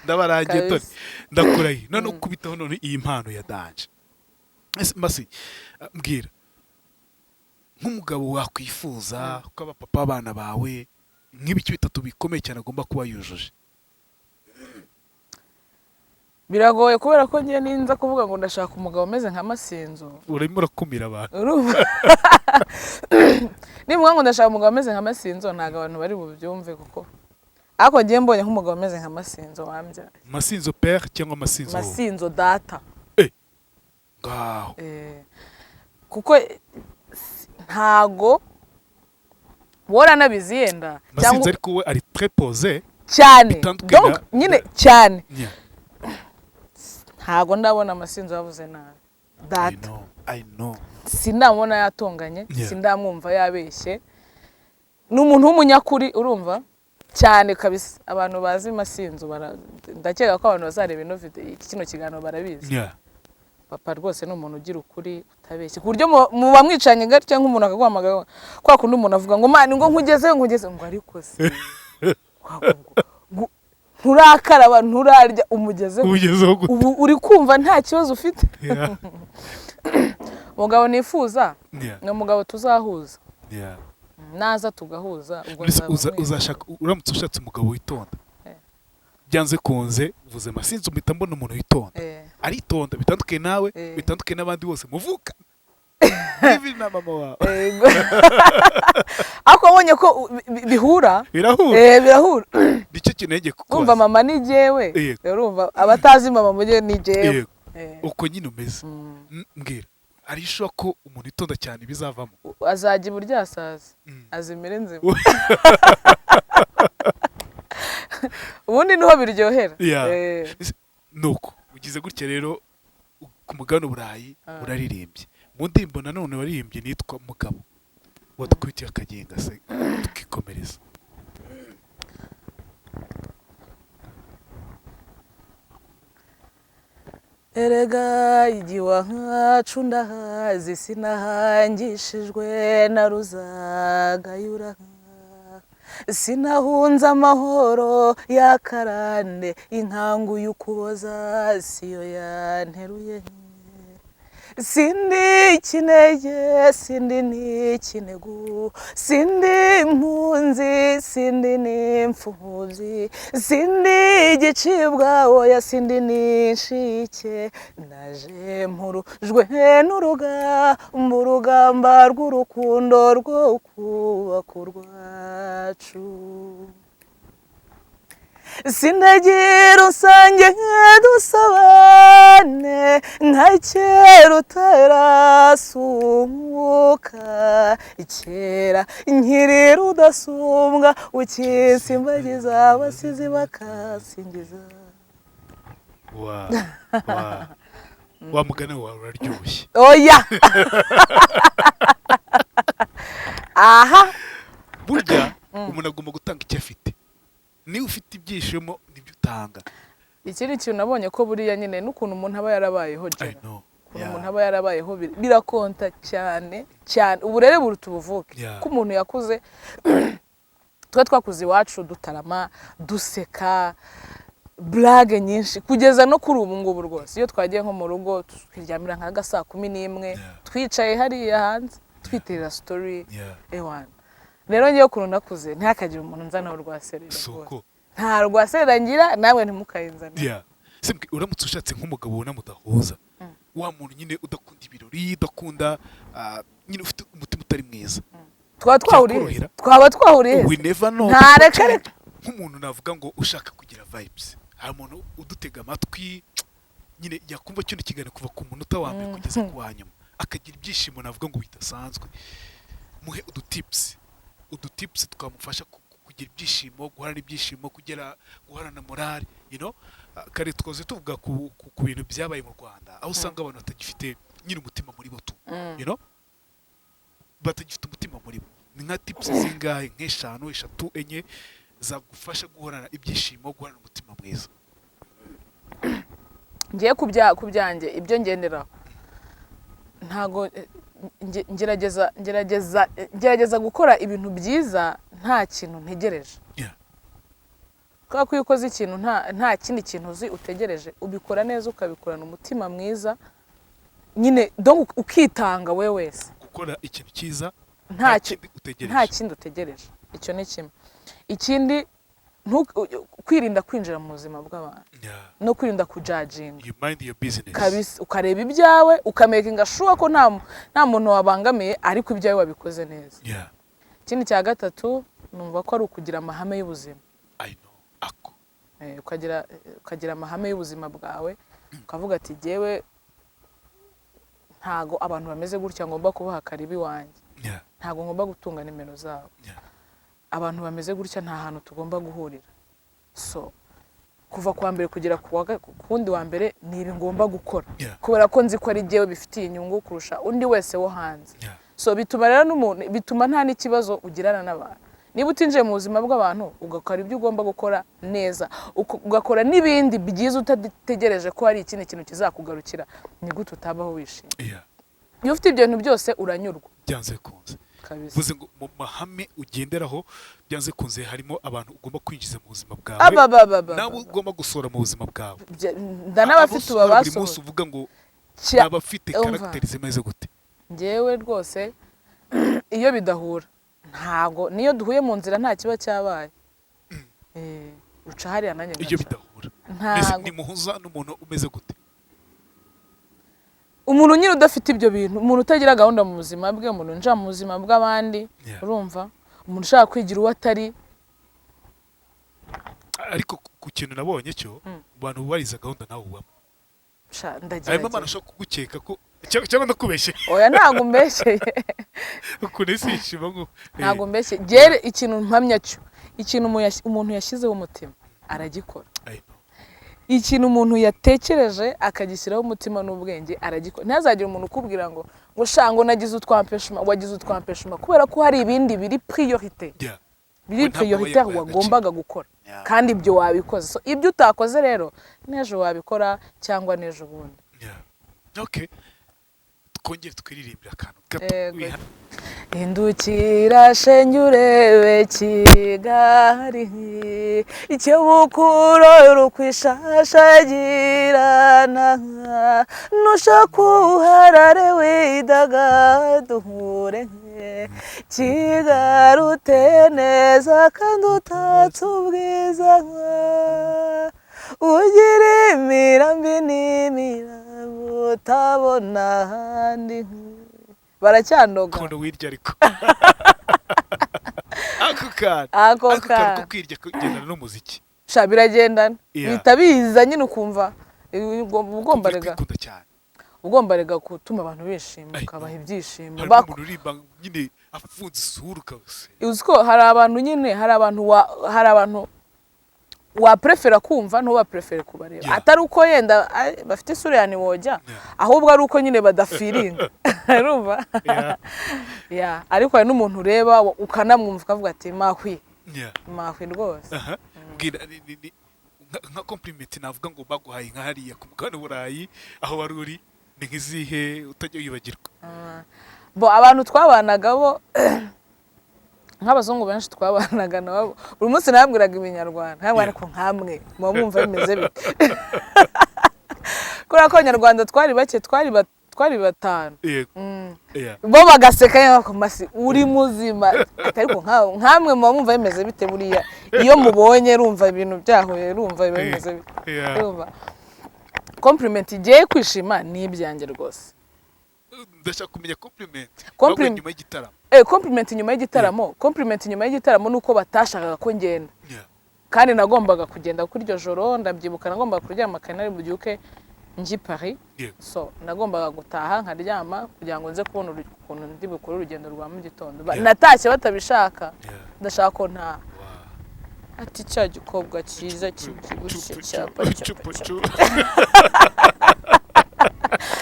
Ndabarangiye dore. Kabisa. Ndakurahiye, none ukubitaho none iyi mpano ya danger. Ese Masi, mbwira nk'umugabo wakwifuza ko aba papa abana bawe, nk'ibiki bitatu bikomeye cyane agomba kuba yujuje? Biragoye kubera ko ngiye ninza kuvuga ngo ndashaka umugabo umeze nka Masinzo. Urimo urakumira abantu. Urumva, nivuga ngo ndashaka umugabo umeze nka Masinzo, ntabwo abantu bari bubyumve kuko, ariko ngiye mbonye nk'umugabo umeze nka Masinzo wambyaye. Masinzo père cyangwa Masinzo wowe? Masinzo data. Ngaho. Kuko ntago Wowe uranabizi yenda. Masinzi, ariko we ari très posé. Cyane. Bitandukanye. Donc nyine cyane. Ntago ndabona Amasinzi wavuze nabi. I Data. know, I know. Sindamubona yatonganye. Sindamwumva yabeshye. Ni umuntu w'umunyakuri, urumva, cyane kabisa. Abantu bazi Masinzo ndakeka ko abantu bazareba ino video, iki kino kiganiro, barabizi. Papa rwose ni umuntu ugira ukuri, utabeshye, ku buryo muba mwicanye gutya, nk'umuntu akaguhamagara, kwa kundi umuntu avuga ngo: "Man, ngo nkugezeyo, nkugezeyo," ngo: "Ariko se nturakaraba, nturarya, umugezeho?" Ugezeho gute? Ubu uri kumva nta kibazo ufite. Umugabo nifuza ni umugabo tuzahuza. Naza tugahuza, ubwo Mbese nzaba uzashaka, uramutse ushatse umugabo witonda, byanze kunze uvuze Masinzi, mpita mbona umuntu witonda. Aritonda bitandukanye nawe, bitandukanye n'abandi bose muvuka, even na mama wawe. Yego. Ariko wabonye ko bihura. Birahura. Eh, birahura. Nicyo kintu ngiye Urumva, kukubaza. mama ni jyewe. Rero urumva, abatazi mama mujye ni jyewe. Uko nyine umeze. Mbwira, ari sure ko umuntu witonda cyane bizavamo? Azajya iburyasazi, azimire nzima. Ubundi niho biryohera. Nuko ugize gutya rero ku mugabane Uburayi, uraririmbye mu ndirimbo nanone waririmbye nitwa Mugabo, wadukubitiye akagenga se tukikomereza. Erega igiwacu ndahazi, sinahangishijwe na ruzagayura, sinahunze amahoro y'akarande, inkangu y'Ukuboza siyo yanteruye, sindi ikinege, sindi n'ikinegu, sindi impunzi, sindi n'imfubyi, sindi igicibwa, oya, sindi n'inshike, naje mpurujwe n'urugamba, urugamba rw'urukundo rwo kubaka urwacu. Sindagira usange dusabane nka kera utarasumuka, kera nkiri rudasumbwa, ukisimbagiza abasizi bakasingiza. Wa mugani wawe uraryoshye. Oya, aha. Burya umuntu agomba gutanga icyo afite. Niba ufite ibyishimo, nibyo utanga. Ikindi kintu nabonye ko buriya nyine n'ukuntu umuntu aba yarabayeho, I Jera, know. ukuntu umuntu aba yarabayeho birakonta cyane cyane. Uburere buruta ubuvuke. Ko umuntu yakuze, twe twakuze iwacu dutarama, duseka, blague nyinshi, kugeza no kuri ubu ngubu rwose. Iyo twagiye nko mu rugo, twiryamira nka saa 11, twicaye hariya hanze, twiterera story. Ewana, rero ngewe ukuntu nakuze, ntihakagire umuntu nzanaho rwaserera Si rwose. uko. Nta rwaserera ngira, nawe ntimukayinzanire. Yeah. Se uramutse ushatse nk'umugabo ubona mudahuza, wa muntu nyine udakunda ibirori, udakunda, nyine ufite umutima utari mwiza, Twaba twahuriye he? byakorohera? Twaba twahuriye he? We never know. Nta, reka, reka. Nk'umuntu navuga ngo ushaka kugira vibes, hari umuntu udutega amatwi nyine yakumva kino kiganiro kuva ku munota wa mbere kugeza ku wa nyuma, akagira ibyishimo navuga ngo bidasanzwe. Muhe udutips twamufasha kugira ibyishimo, guhorana ibyishimo, kugera guhorana morale. Kare twaze tuvuga ku bintu byabaye mu Rwanda, aho usanga abantu batagifite nyine umutima muri bo tu batagifite umutima muri bo. Ni nka tips zingahe, nk'eshanu, eshatu, enye, zagufasha guhorana ibyishimo, guhorana umutima mwiza? Ngiye ku byanjye, ibyo ngenderaho, ntago ngerageza gukora ibintu byiza nta kintu ntegereje, kubera ko iyo ukoze ikintu nta kindi kintu uzi utegereje, ubikora neza, ukabikorana umutima mwiza nyine, donc ukitanga we wese. Gukora ikintu cyiza nta kindi utegereje. Nta kindi utegereje, icyo ni kimwe. Ikindi, kwirinda kwinjira mu buzima bw'abantu no kwirinda kujudginga. You mind your business. Kabisa, ukareba ibyawe, ukamakinga sure ko nta muntu wabangamiye, ariko ibyawe wabikoze neza. Ikindi cya gatatu, numva ko ari ukugira amahame y'ubuzima. I know ako. Ukagira amahame y'ubuzima bwawe, ukavuga ati: "Jyewe ntago abantu bameze gutya ngomba kubaha karibu iwanjye, ntago ngomba gutunga nimero zabo." Abantu bameze gutya nta hantu tugomba guhurira. So kuva ku wa mbere kugera ku wundi wa mbere, ni ibi ngomba gukora, kubera ko nzi ko ari jyewe bifitiye inyungu kurusha undi wese wo hanze. So bituma rero n'umuntu, bituma nta n'ikibazo ugirana n'abantu. Niba utinjiye mu buzima bw'abantu, ugakora ibyo ugomba gukora neza, ugakora n'ibindi byiza utategereje ko hari ikindi kintu kizakugarukira, ni gute utabaho wishimye? Iyo ufite ibyo bintu byose uranyurwa. Byanze bikunze. Kabisa. Bivuze ngo mu mahame ugenderaho, byanze bikunze harimo abantu ugomba kwinjiza mu buzima bwawe, Ababababa. nawe ugomba gusohora mu buzima bwawe. Ndanabafite Abo ubu usohora buri munsi abasohora. Uvuga ngo abafite Umva. caractère zimeze gute? Njyewe rwose iyo bidahura, ntago niyo duhuye mu nzira nta kiba cyabaye. Uca hariya nanjye Iyo ngaca. bidahura. Mbese Ntago. nimuhuza n'umuntu umeze gute? Umuntu nyine udafite ibyo bintu, umuntu utagira gahunda mu buzima bwe, umuntu winjira mu buzima bw'abandi. Urumva, umuntu ushaka kwigira uwo atari. Ariko ku kintu nabonye cyo, mu bantu bubahiriza gahunda nawe ubamo. Sha, Harimo ndagerageza. abantu bashobora kugukeka ko cyangwa ndakubeshye? Oya, ntabwo umbeshyeye. Ukuntu isi yishima ngo Ntabwo mbeshye. Gere ikintu mpamya cyo, ikintu umuntu yashyizeho umutima aragikora. I know. Ikintu umuntu yatekereje akagishyiraho umutima n'ubwenge aragikora. Ntihazagire umuntu ukubwira ngo sha, ngo nagize utwampeshuma. Wagize utwampeshuma kubera ko hari ibindi biri priorité, biri We ntabwo prioritaire wabihaye wagombaga gukora. Kandi ibyo wabikoze. So, ibyo utakoze rero, n'ejo wabikora cyangwa n'ejo bundi. Yeah. Okay, twongere twiririmbire akantu gato. Yego. Hindukira shenge urebe Kigali, ikebukuro rukwishashagirana, nushaka uharare widagadure. Kigali uteye neza kandi utatse ubwiza, ugira imirambi n'imirambo utabona ahandi. Baracyandoga. Ukuntu wirya, ariko ako kantu, Ako ako kantu ko kantu. kwirya kugendana n'umuziki. Sha, biragendana. Bihita biza nyine, ukumva ugomba Uri rega kwikunda cyane. Ugomba rega gutuma abantu bishima, Ay, ukabaha ibyishimo. Harimo umuntu uririmba nyine afunze isura, ukabuse. Uzi ko hari abantu nyine, hari abantu waprefera kumva, ntubaprefere kubareba, atari uko yenda bafite isura ya ntiwojya, ahubwo ari uko nyine badafiringa, urumva? Yeah. Ariko hari n'umuntu ureba ukanamwumva ukavuga ati mahwi, mahwi rwose. Aha. Mbwira nka compliment navuga ngo baguhaye nka hariya ku mugabane w'Uburayi aho wari uri, ni nk'izihe utajya wibagirwa? Bo abantu twabanaga bo, nk'abazungu benshi twabanaga nabo, buri munsi nababwiraga ibinyarwanda ntabwo, ariko nkamwe muba mwumva bimeze bite? Kubera ko abanyarwanda twari bake, twari batanu. Bo bagaseka nyine, masi uri muzima ati ariko nkamwe muba mwumva bimeze bite buriya iyo mubonye rumva ibintu byahuye, rumva biba bimeze bite? Urumva, compliment igiye kwishima ni ibyanjye rwose. Ndashaka kumenya compliment baguhaye nyuma y'igitaramo. Compliment nyuma y'igitaramo, compliment nyuma y'igitaramo ni uko batashakaga ko ngenda, kandi nagombaga kugenda kuri iryo joro. Ndabyibuka, nagombaga kuryama kare, nari bubyuke njye i Paris. So nagombaga gutaha nkaryama kugira ngo nze kubona ukuntu ndi bukore urugendo rwa mu gitondo. Natashye batabishaka, ndashaka ko ntaha. Ati cya gikobwa cyiza kibyibushye Cupu, cyapa cupu, cyapa cupu, cyapa. Cupu.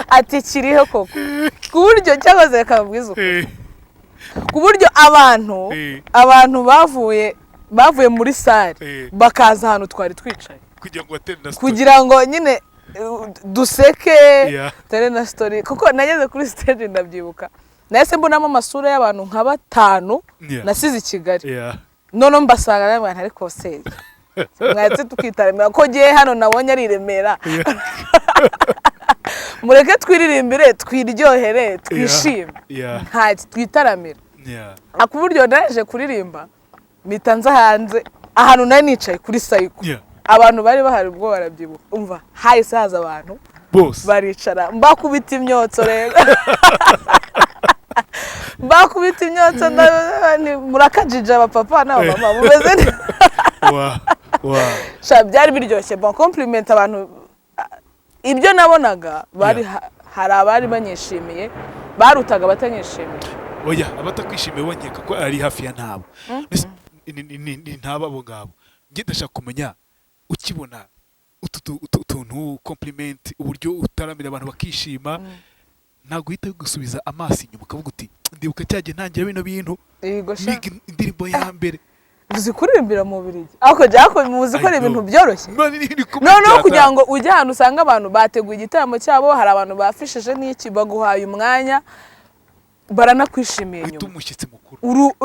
Ati kiriho koko, ku buryo cyakoze reka mbabwize ukuri, ku buryo abantu abantu bavuye muri salle bakaza ahantu twari twicaye kugira ngo batere na story. Kugira ngo nyine duseke, tere na story. Kuko nageze kuri stage, ndabyibuka, nahise mbonamo amasura y'abantu nka batanu nasize i Kigali. Noneho mbasanga n'abantu, ariko se mwahise tukitaramira ko ngiye hano nabonye ari i Remera, mureke twiririmbire, twiryohere, twishime, nta twitaramira. Ku buryo naje kuririmba mpita nza hanze ahantu nari nicaye kuri sayiko. Abantu bari bahari ubwo barabyibuka. Umva, hahise haza abantu bose baricara, mbakubita imyotso rero, mbakubita imyotso, murakajija abapapa n'abamama mumeze neza. Wa Sha, byari biryoshye. Bon, compliment abantu, ibyo nabonaga bari hari abari banyishimiye barutaga abatanyishimiye. Oya, abatakwishimiye bonyeka ko ari hafi ya ntabo. Mbese Ntaba abo ngabo. Njye ndashaka kumenya, ukibona utu tuntu, compliment, uburyo utaramira abantu bakishima, ntabwo uhita gusubiza amaso inyuma ukavuga uti: "Ndibuka cyagiye ntangira bino bintu, Yego sha. niga indirimbo ya mbere"? Uzi kuririmbira mu Bubiligi, ariko jya muzi ko ari I know. ibintu byoroshye? None ni kumwe Noneho byata- kugira ngo ujye ahantu usanga abantu bateguye igitaramo cyabo, hari abantu bafishije n'iki, baguhaye umwanya, baranakwishimiye Uhita nyuma. umushyitsi mukuru.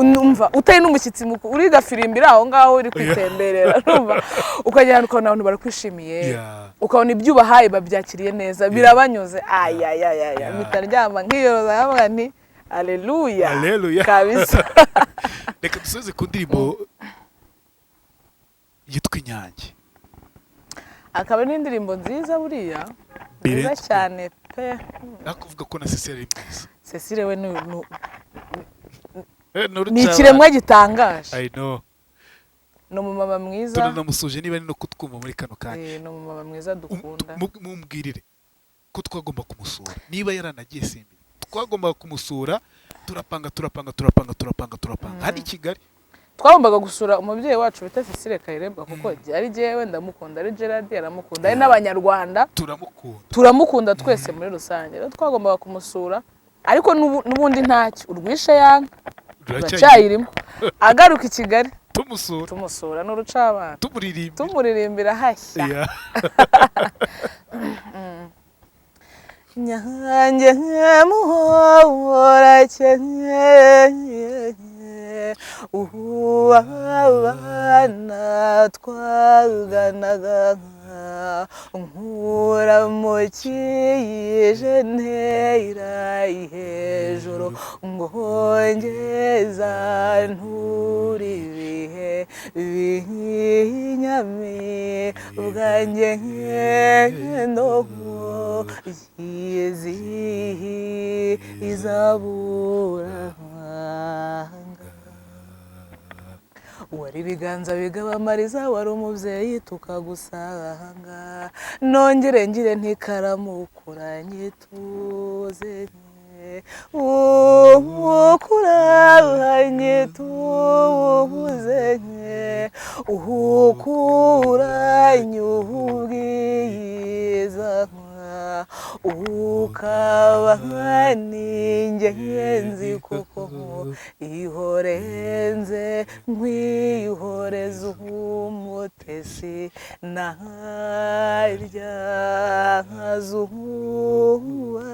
Numva utari n'umushyitsi mukuru, uri gafirimbira aho ngaho, uri kwitemberera, urumva ukagera ahantu ukabona abantu barakwishimiye, ukabona ibyo ubahaye babyakiriye neza, birabanyuze, ayayayaya, mpita ndyama nkiyoroza, nkavuga nti: "Aleluya." Haleluya. Kabisa. Reka dusoze ku ndirimbo yitwa "Inyange". Akaba n'indirimbo nziza buriya, nziza Birenze. cyane pe. Nakuvuga ko na Cecile ari mwiza. Cecile we ni ikiremwa gitangaje. I know. Ni umumama mwiza. Turanamusuje niba ari no kutwumva muri kano kanya. Ni umumama mwiza dukunda. Mumbwirire ko twagomba kumusura. Niba yaranagiye simbi, twagombaga kumusura. Turapanga, turapanga, turapanga, turapanga, turapanga hano i Kigali. Twagombaga gusura umubyeyi wacu bita Cecile Kayirebwa, kuko ari jyewe ndamukunda, ari Gerard aramukunda, ari n'Abanyarwanda Turamukunda. turamukunda twese muri rusange. Rero twagombaga kumusura, ariko n'ubundi ntacyo urwishe yanka turacyayirimo. Agaruka i Kigali Tumusura. tumusura n'urucabana. Tumuririmbira. Tumuririmbira hashya. Nyange muhorakeye, uwabana twaganaga, nkuramukije ntera hejuru, ngo ngeza ntura ibihe binyami bwanjye no yizihi izaburanga. Wari ibiganza bigabamariza, wari umubyeyi tukagusanga. Nongere ngire ntikaramukuranye tuze, ukuranye tuze, ukuranye ubwiza, ukaba n'ingenzi kuko ihorenze nkwihoreza umutesi narya zuba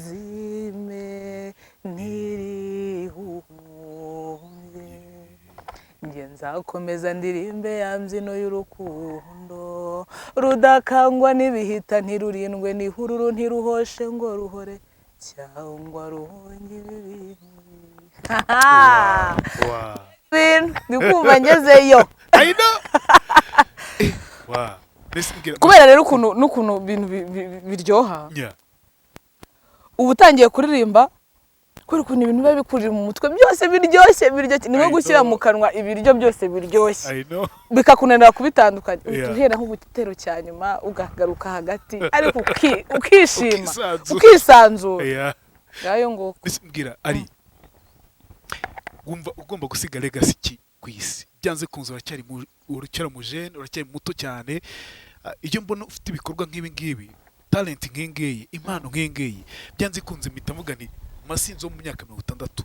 ntirizime ntirihumbye. Njye nzakomeza ndirimbe ya mbyino y'urukundo rudakangwa n'ibihita, ntirurindwe n'ihururu, ntiruhoshe ngo ruhore cyangwa ruhonge ibibi. Bintu ndi kumva ngezeyo. I know. Wow. Mbese mbwira. Kubera rero ukuntu n'ukuntu ibintu biryoha, uba utangiye kuririmba kubera ukuntu ibintu biba bikurira mu mutwe byose biryoshye biryoshye, ni nko I gushyira know. mu kanwa ibiryo byose biryoshye, I know. bikakunanira kubitandukanya. Uhita uhera nko ku gitero cya nyuma, ukagaruka hagati, ariko ukishima. Ukisanzura. Ukisanzura. Ngayo nguko. Mbese mbwira, ari wumva ugomba gusiga legacy ki ku isi? Byanze kunze uracyari umujene, uracyari muto cyane. Ah, iyo mbona ufite ibikorwa nk'ibi ngibi, talent nk'iyi ngiyi, impano nk'iyi ngiyi, byanze kunze mpita mvuga nti: "Masinzo wo mu myaka 60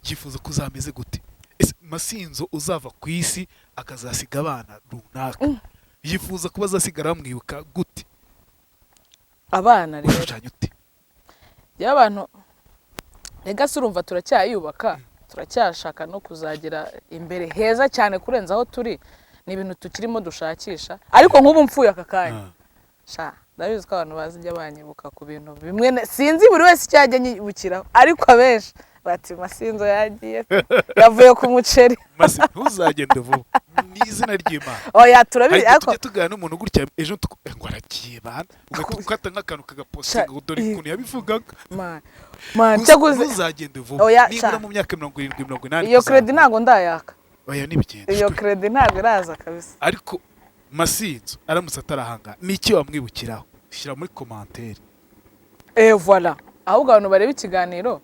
yifuza ko uzameze gute?" Ese Masinzo uzava ku isi akazasiga abana runaka, yifuza kuba azasigara bamwibuka gute? Abana rero, Ushushanya ute? Njyewe abantu legacy, urumva turacyayubaka, turacyashaka no kuzagira imbere heza cyane kurenza aho turi. Ni ibintu tukirimo dushakisha, ariko nk'ubu mfuye aka kanya, sha ndabizi ko abantu bazijya banyibuka ku bintu bimwe sinzi buri wese icyo yajya anyibukiraho, ariko abenshi bati: "Masinzo yagiye pe, yavuye ku muceri." Masi, ntuzagende vuba, ni izina ry'Imana. Oya, turabizi. Hari igihe Ariko tujya tuganira n'umuntu gutya ejo ngo aragiye bana, ugahita ukata nk'akantu kagapostinga ngo dore ukuntu yabivugaga. Man, man, cyakoze Ntuzagende vuba. Oya, Nibura sha. mu myaka 70, 80 Iyo crédit kuzamura. ntabwo ndayaka. Oya, ntibigende. Iyo crédit ntabwo iraza kabisa. Ariko Masinzo aramutse atarahanga, ni iki wamwibukiraho? Shyira muri commentaire. Eh, voilà, ahubwo abantu bareba ikiganiro.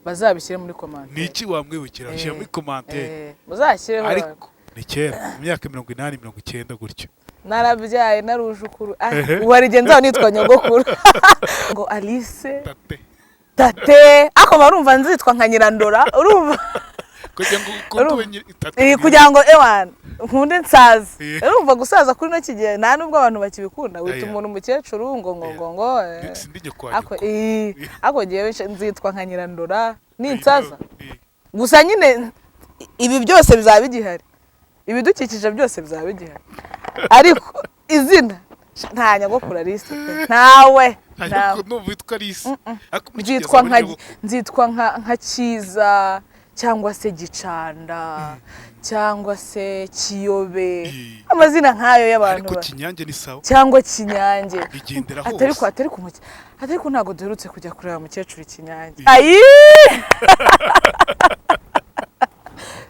Bazabishyire muri Ni commentaire. iki wamwibukira? Shyira muri commentaire. Muzashyireho. Ariko ni kera, mu myaka 80, 90 gutyo. Narabyaye, narujukuru. Ubu hari igihe nzaba nitwa nyogokuru, ngo Alice. Tate. Tate, ariko barumva nzitwa nka Nyirandora, urumva? Kugira ngo ukunde ube tate. Kugira ngo ewana nkunde nsaze. Urumva gusaza kuri ino kigihe nta nubwo abantu bakibikunda, wita umuntu umukecuru ngo. Sindi nyoko. Ako Nyoko. Ako ngewe nzitwa nka Nyirandora ninsaza. Gusa nyine ibi byose bizaba bigihari, ibidukikije byose bizaba bigihari, ariko izina nta nyogokuru Alice pe, ntawe. Nta Ntawe. nyoko n'ubu witwa Alice. Ariko muri iki gihe Nzitwa azaba nka ari nyogokuru. Nzitwa nka Cyiza cyangwa se Gicanda cyangwa se Kiyobe, amazina nk'ayo y'abantu. Ariko Kinyange ni sawa. Cyangwa Kinyange. Bigendera Atari ko hose. atari ko ntabwo duherutse kujya kureba mukecuru Kinyange. Ayi!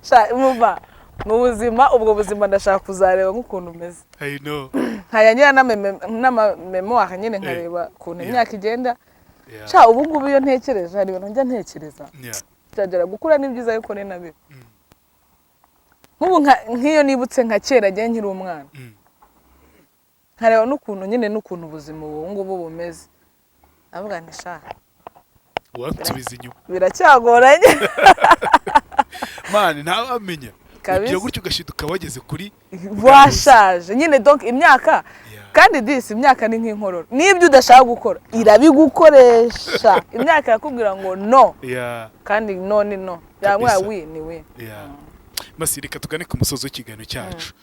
Sha, muva mu buzima, ubwo buzima ndashaka kuzareba nk'ukuntu umeze. I know. Nkajya ngira n'amamémoire nyine, nkareba ukuntu imyaka igenda. Sha, ubu ngubu iyo ntekereje, hari ibintu njya ntekereza. Byagera gukura ni byiza, ariko ni na bibi. Nk'ubu nk'iyo nibutse nka kera njye nkiri umwana, nkareba n'ukuntu nyine n'ukuntu ubuzima ubu ngubu bumeze, ndavuga nti: "Sha, Wansubiza inyuma. biracyagoranye." Man, ntawamenya. Kabisa. Ugira gutyo ugashiduka wageze kuri Washaje nyine, donc imyaka. Kandi disi imyaka ni nk'inkorora, n'ibyo udashaka gukora irabigukoresha. Imyaka irakubwira ngo no, kandi no ni no yamwa. Kabisa. Oui ni oui. Yeah. Masi, reka tugane ku musozo w'ikiganiro cyacu.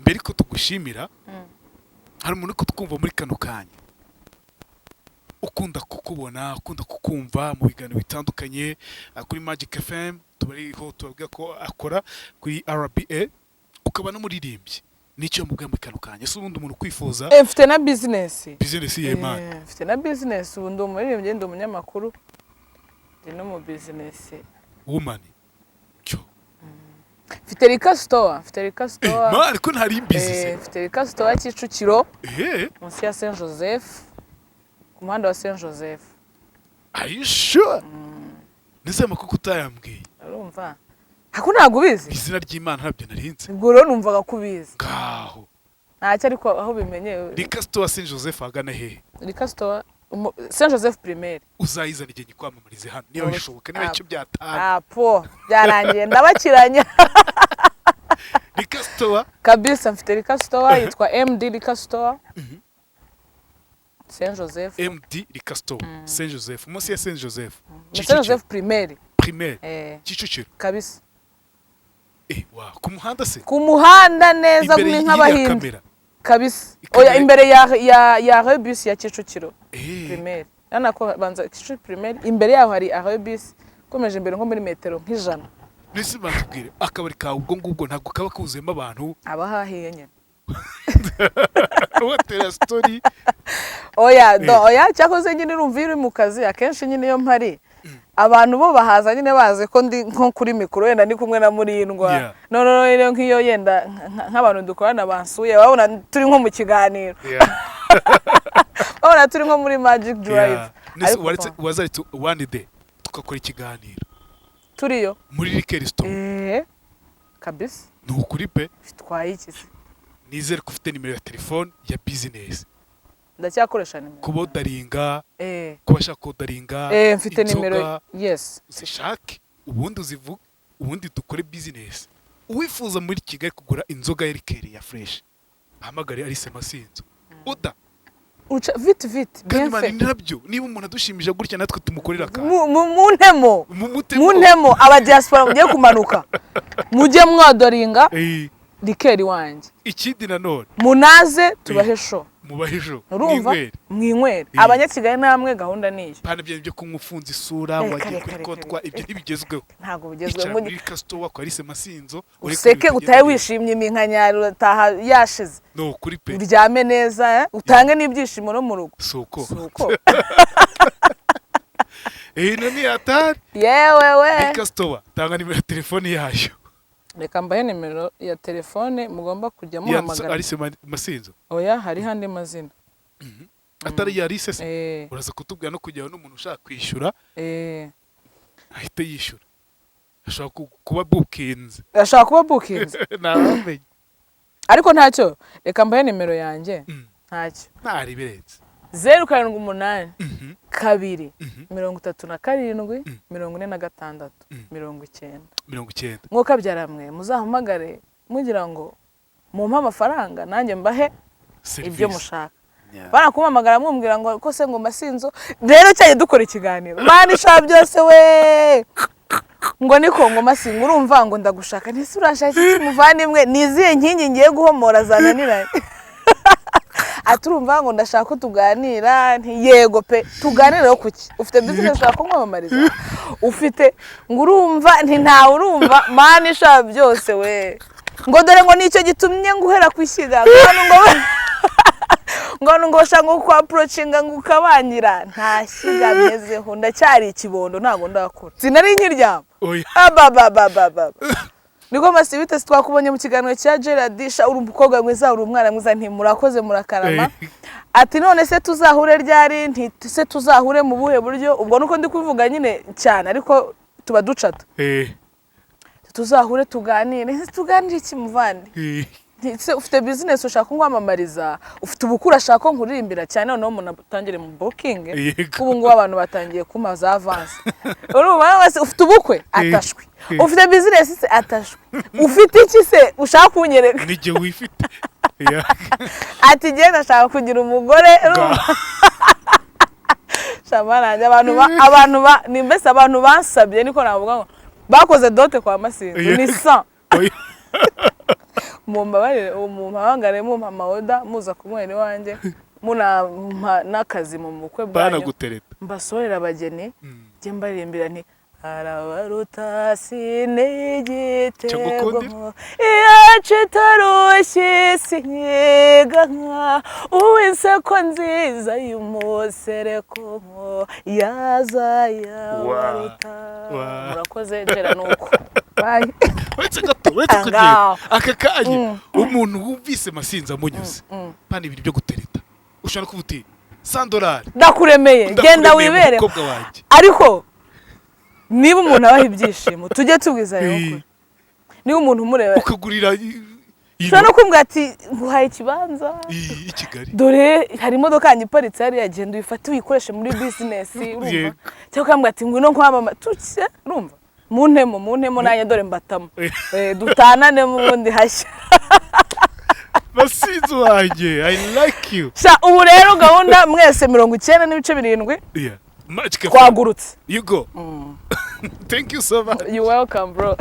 Mbere ko tugushimira, hari umuntu uri kutwumva muri kano kanya, ukunda kukubona, ukunda kukumva mu biganiro bitandukanye kuri Magic FM, tubariho tubabwira ko akora kuri RBA, ukaba n'umuririmbyi. Nicyo mubwira muri kano kanya? Ese ubundi umuntu ukwifuza? Mfite na business. Business ye, man? Mfite na business. Ubu ndi umuririmbyi, ndi umunyamakuru, ndi no mu business. Woman cyo. Mfite liquor store, mfite liquor store. Man, ko ntari mbizi se? Mfite liquor store Kicukiro, munsi ya Saint Joseph, ku muhanda wa Saint Joseph. Are you sure? Nizeye amakuru utayambwiye. Urumva hako ntabwo ubizi? Izina ry'Imana, ntabyo narinzi. Ubwo rero numvaga ko ubizi. Ngaho. Ntacyo, ariko aho bimenye. Liquor store Saint Joseph ahagana hehe? Liquor store Saint Joseph primaire. Uzayizana igihe nyikwamamarize hano niba bishoboka, niba icyo byatanga. Apo byarangiye, ndabakiranya. Liquor store. Kabisa, mfite liquor store yitwa MD Liquor Store, Saint Joseph. MD Liquor Store, Saint Joseph, munsi ya Saint Joseph. Saint Joseph primaire. Primaire. Eh. Kicukiro. Kabisa. Wa ku muhanda se? Ku muhanda neza. Imbere Ni y'iriya nk'Abahinde. kamera. Kabisa. Ikamera. Oya, imbere ya rebus ya Kicukiro primaire. Urabona ko banza Kicukiro primaire, imbere yaho hari rebus, ukomeje imbere nko muri metero nk'ijana. Nese batubwire, akabari kawe ubwo ngubwo ntabwo kaba kuzuyemo abantu? Aba hahiye nyine. Watera story. Oya do, oya, cyakoze nyine urumva iyo uri mu kazi akenshi nyine iyo mpari, abantu bo bahaza nyine bazi ko ndi nko kuri mikoro, wenda ndi kumwe na Murindwa. No rero nk'iyo yenda nk'abantu dukorana bansuye, babona turi nko mu kiganiro, babona turi nko muri Magic Drive. Nese Ariko waretse wazaritse one day tugakora ikiganiro turiyo muri liquor store? Kabisa. Ni ukuri pe. Bitwaye iki se? Nizere ko ufite nimero ya telefone ya business. Ndacyakoresha nimero. Kubodaringa, ku bashaka kodaringa Mfite inzoga, nimero, yes. Uzishake ubundi uzivuge, ubundi dukore business. Uwifuza muri Kigali kugura inzoga ya liqueur ya fresh, ahamagare Alice Masinzo oda. Uca vite vite. Kandi Bien man, fait. nabyo niba umuntu adushimije gutya, natwe tumukorera akantu. Mu ntemo. Mu mutego. Mu ntemo, abadiaspora mugiye kumanuka, mujye mwadoringa liqueur wanjye. Ikindi nanone, Munaze tubahe show. Mubahe ejo. Urumva? Mwinywere. Mwinywere. Abanyakigali namwe gahunda niyo. Pana bya byo kunywa ufunze isura, Reka, wagiye reka, kuri reka, kontwa, reka. ibyo ntibigezweho. Ntabwo bigezweho. Icara muri kasitowa kwa Alice Masinzo, ureke Useke, ibintu utahe bigende neza. wishimye, iminkanyari urataha yashize. No kuri pe. Uryame neza, eh? Utange n'ibyishimo no mu rugo. Si uko? Si uko. No ni atari. Yewe we. Kasitowa, tanga nimero ya telefone yayo. Reka mbahe nimero ya telefone mugomba kujya Yanditse muhamagara. Alice Masinzo. Oya, hariho andi mazina. Atari ya Alice se? Eh. Uraza kutubwira no kujyaho n'umuntu ushaka kwishyura. Eh. Ahita yishyura, ashobora kuba bukinze. Ashobora kuba bukinze. Ntawamenya. Ariko ntacyo, reka mbahe nimero yanjye. Ntacyo. Ntari birenze. 078 2 37 46 90. 90. Mwuka byaramwe, muzahamagare mugira ngo mumpe amafaranga, nanjye mbahe ibyo Serivisi. mushaka. Bana kumpamagara mumbwira ngo ko se ngo masinzo rero cyane dukora ikiganiro, Mana ishaka byose we, ngo niko ngo masingo, urumva ngo ndagushaka, ntise urashaka iki muvandimwe? Ni izihe nkingi ngiye guhomora zananiranye? Ati urumva ngo ndashaka ko tuganira. Nti yego pe, tuganire kuki? Ufite business ushaka kumwamamariza? Ufite ngo urumva, nti ntawe urumva. Mana ishaka byose we, ngo dore ngo nicyo gitumye nguhera ku ishyiga, ngo bashaka ngo kwapproachinga ngo ukabangira. Nta shyiga mpezeho, ndacyari ikibondo, ntabwo ndakura, sinari nkiryama. Oya. Abababababa, niko masi, bite? Twakubonye mu kiganiro cya Gerard sha, uri umukobwa mwiza, uri umwana mwiza. Nti murakoze, murakarama. Ati none se tuzahure ryari? Nti se tuzahure mu buhe buryo? Ubwo nuko ndi kubivuga nyine cyane, ariko tuba ducata. Tuzahure tuganire. Ese tuganire iki muvandi? Nti se ufite business ushaka kumwamamariza? Ufite ubukuru ashaka ko nkuririmbira cyane? Noneho umuntu atangire mu booking. Ubu ngubu abantu batangiye kumpa za avance, urumva wese ufite ubukwe atashwe, ufite business se atashwe, ufite iki se ushaka kunyereka? Nijye wifite. Yeah. Ati njye ndashaka kugira umugore, urumva? Shama nanjye abantu ba ni mbese abantu bansabye, niko navuga ngo bakoze dot kwa Masinzo ni 100. Oya. Mumbabarire, mumpamagare, mumpa ama order, muza kunywera iwanjye, munampa n'akazi mu bukwe bwanyu. Banagutereta. Mbasohorera abageni, njye mbaririmbira nti arabaruta sinigitego. Cyangwa Iyacu itarushye sinyiga uw'inseko nziza y'umusereko yaza yabaruta. Murakoze, gera nuko, bye. Uretse gato, uretse kugenda. Ngaho. Aka kanya umuntu wumvise Masinzi amunyuze pana ibintu byo gutereta, ushobora kuvuga uti $100. Ndakuremeye, genda wibere. Umukobwa wanjye. Ariko niba umuntu abaha ibyishimo, tujye tubwizanya ukuri. Niba umuntu umureba, ukagurira ushobora no kumbwira ati nguhaye ikibanza, i Kigali, dore hari imodoka yanjye iparitse hariya, genda uyifate uyikoreshe muri business, urumva? Cyangwa ukambwira ati ngwino nkwamama tuke, urumva? Muntemo, muntemo nanjye dore mbatamo. Dutananemo ubundi hashya. Masinzi wanjye, I like you. Sha, ubu rero gahunda mwese, 90.7. Yeah, Magic FM. Twagurutse. You go, thank you so much. You welcome, bro.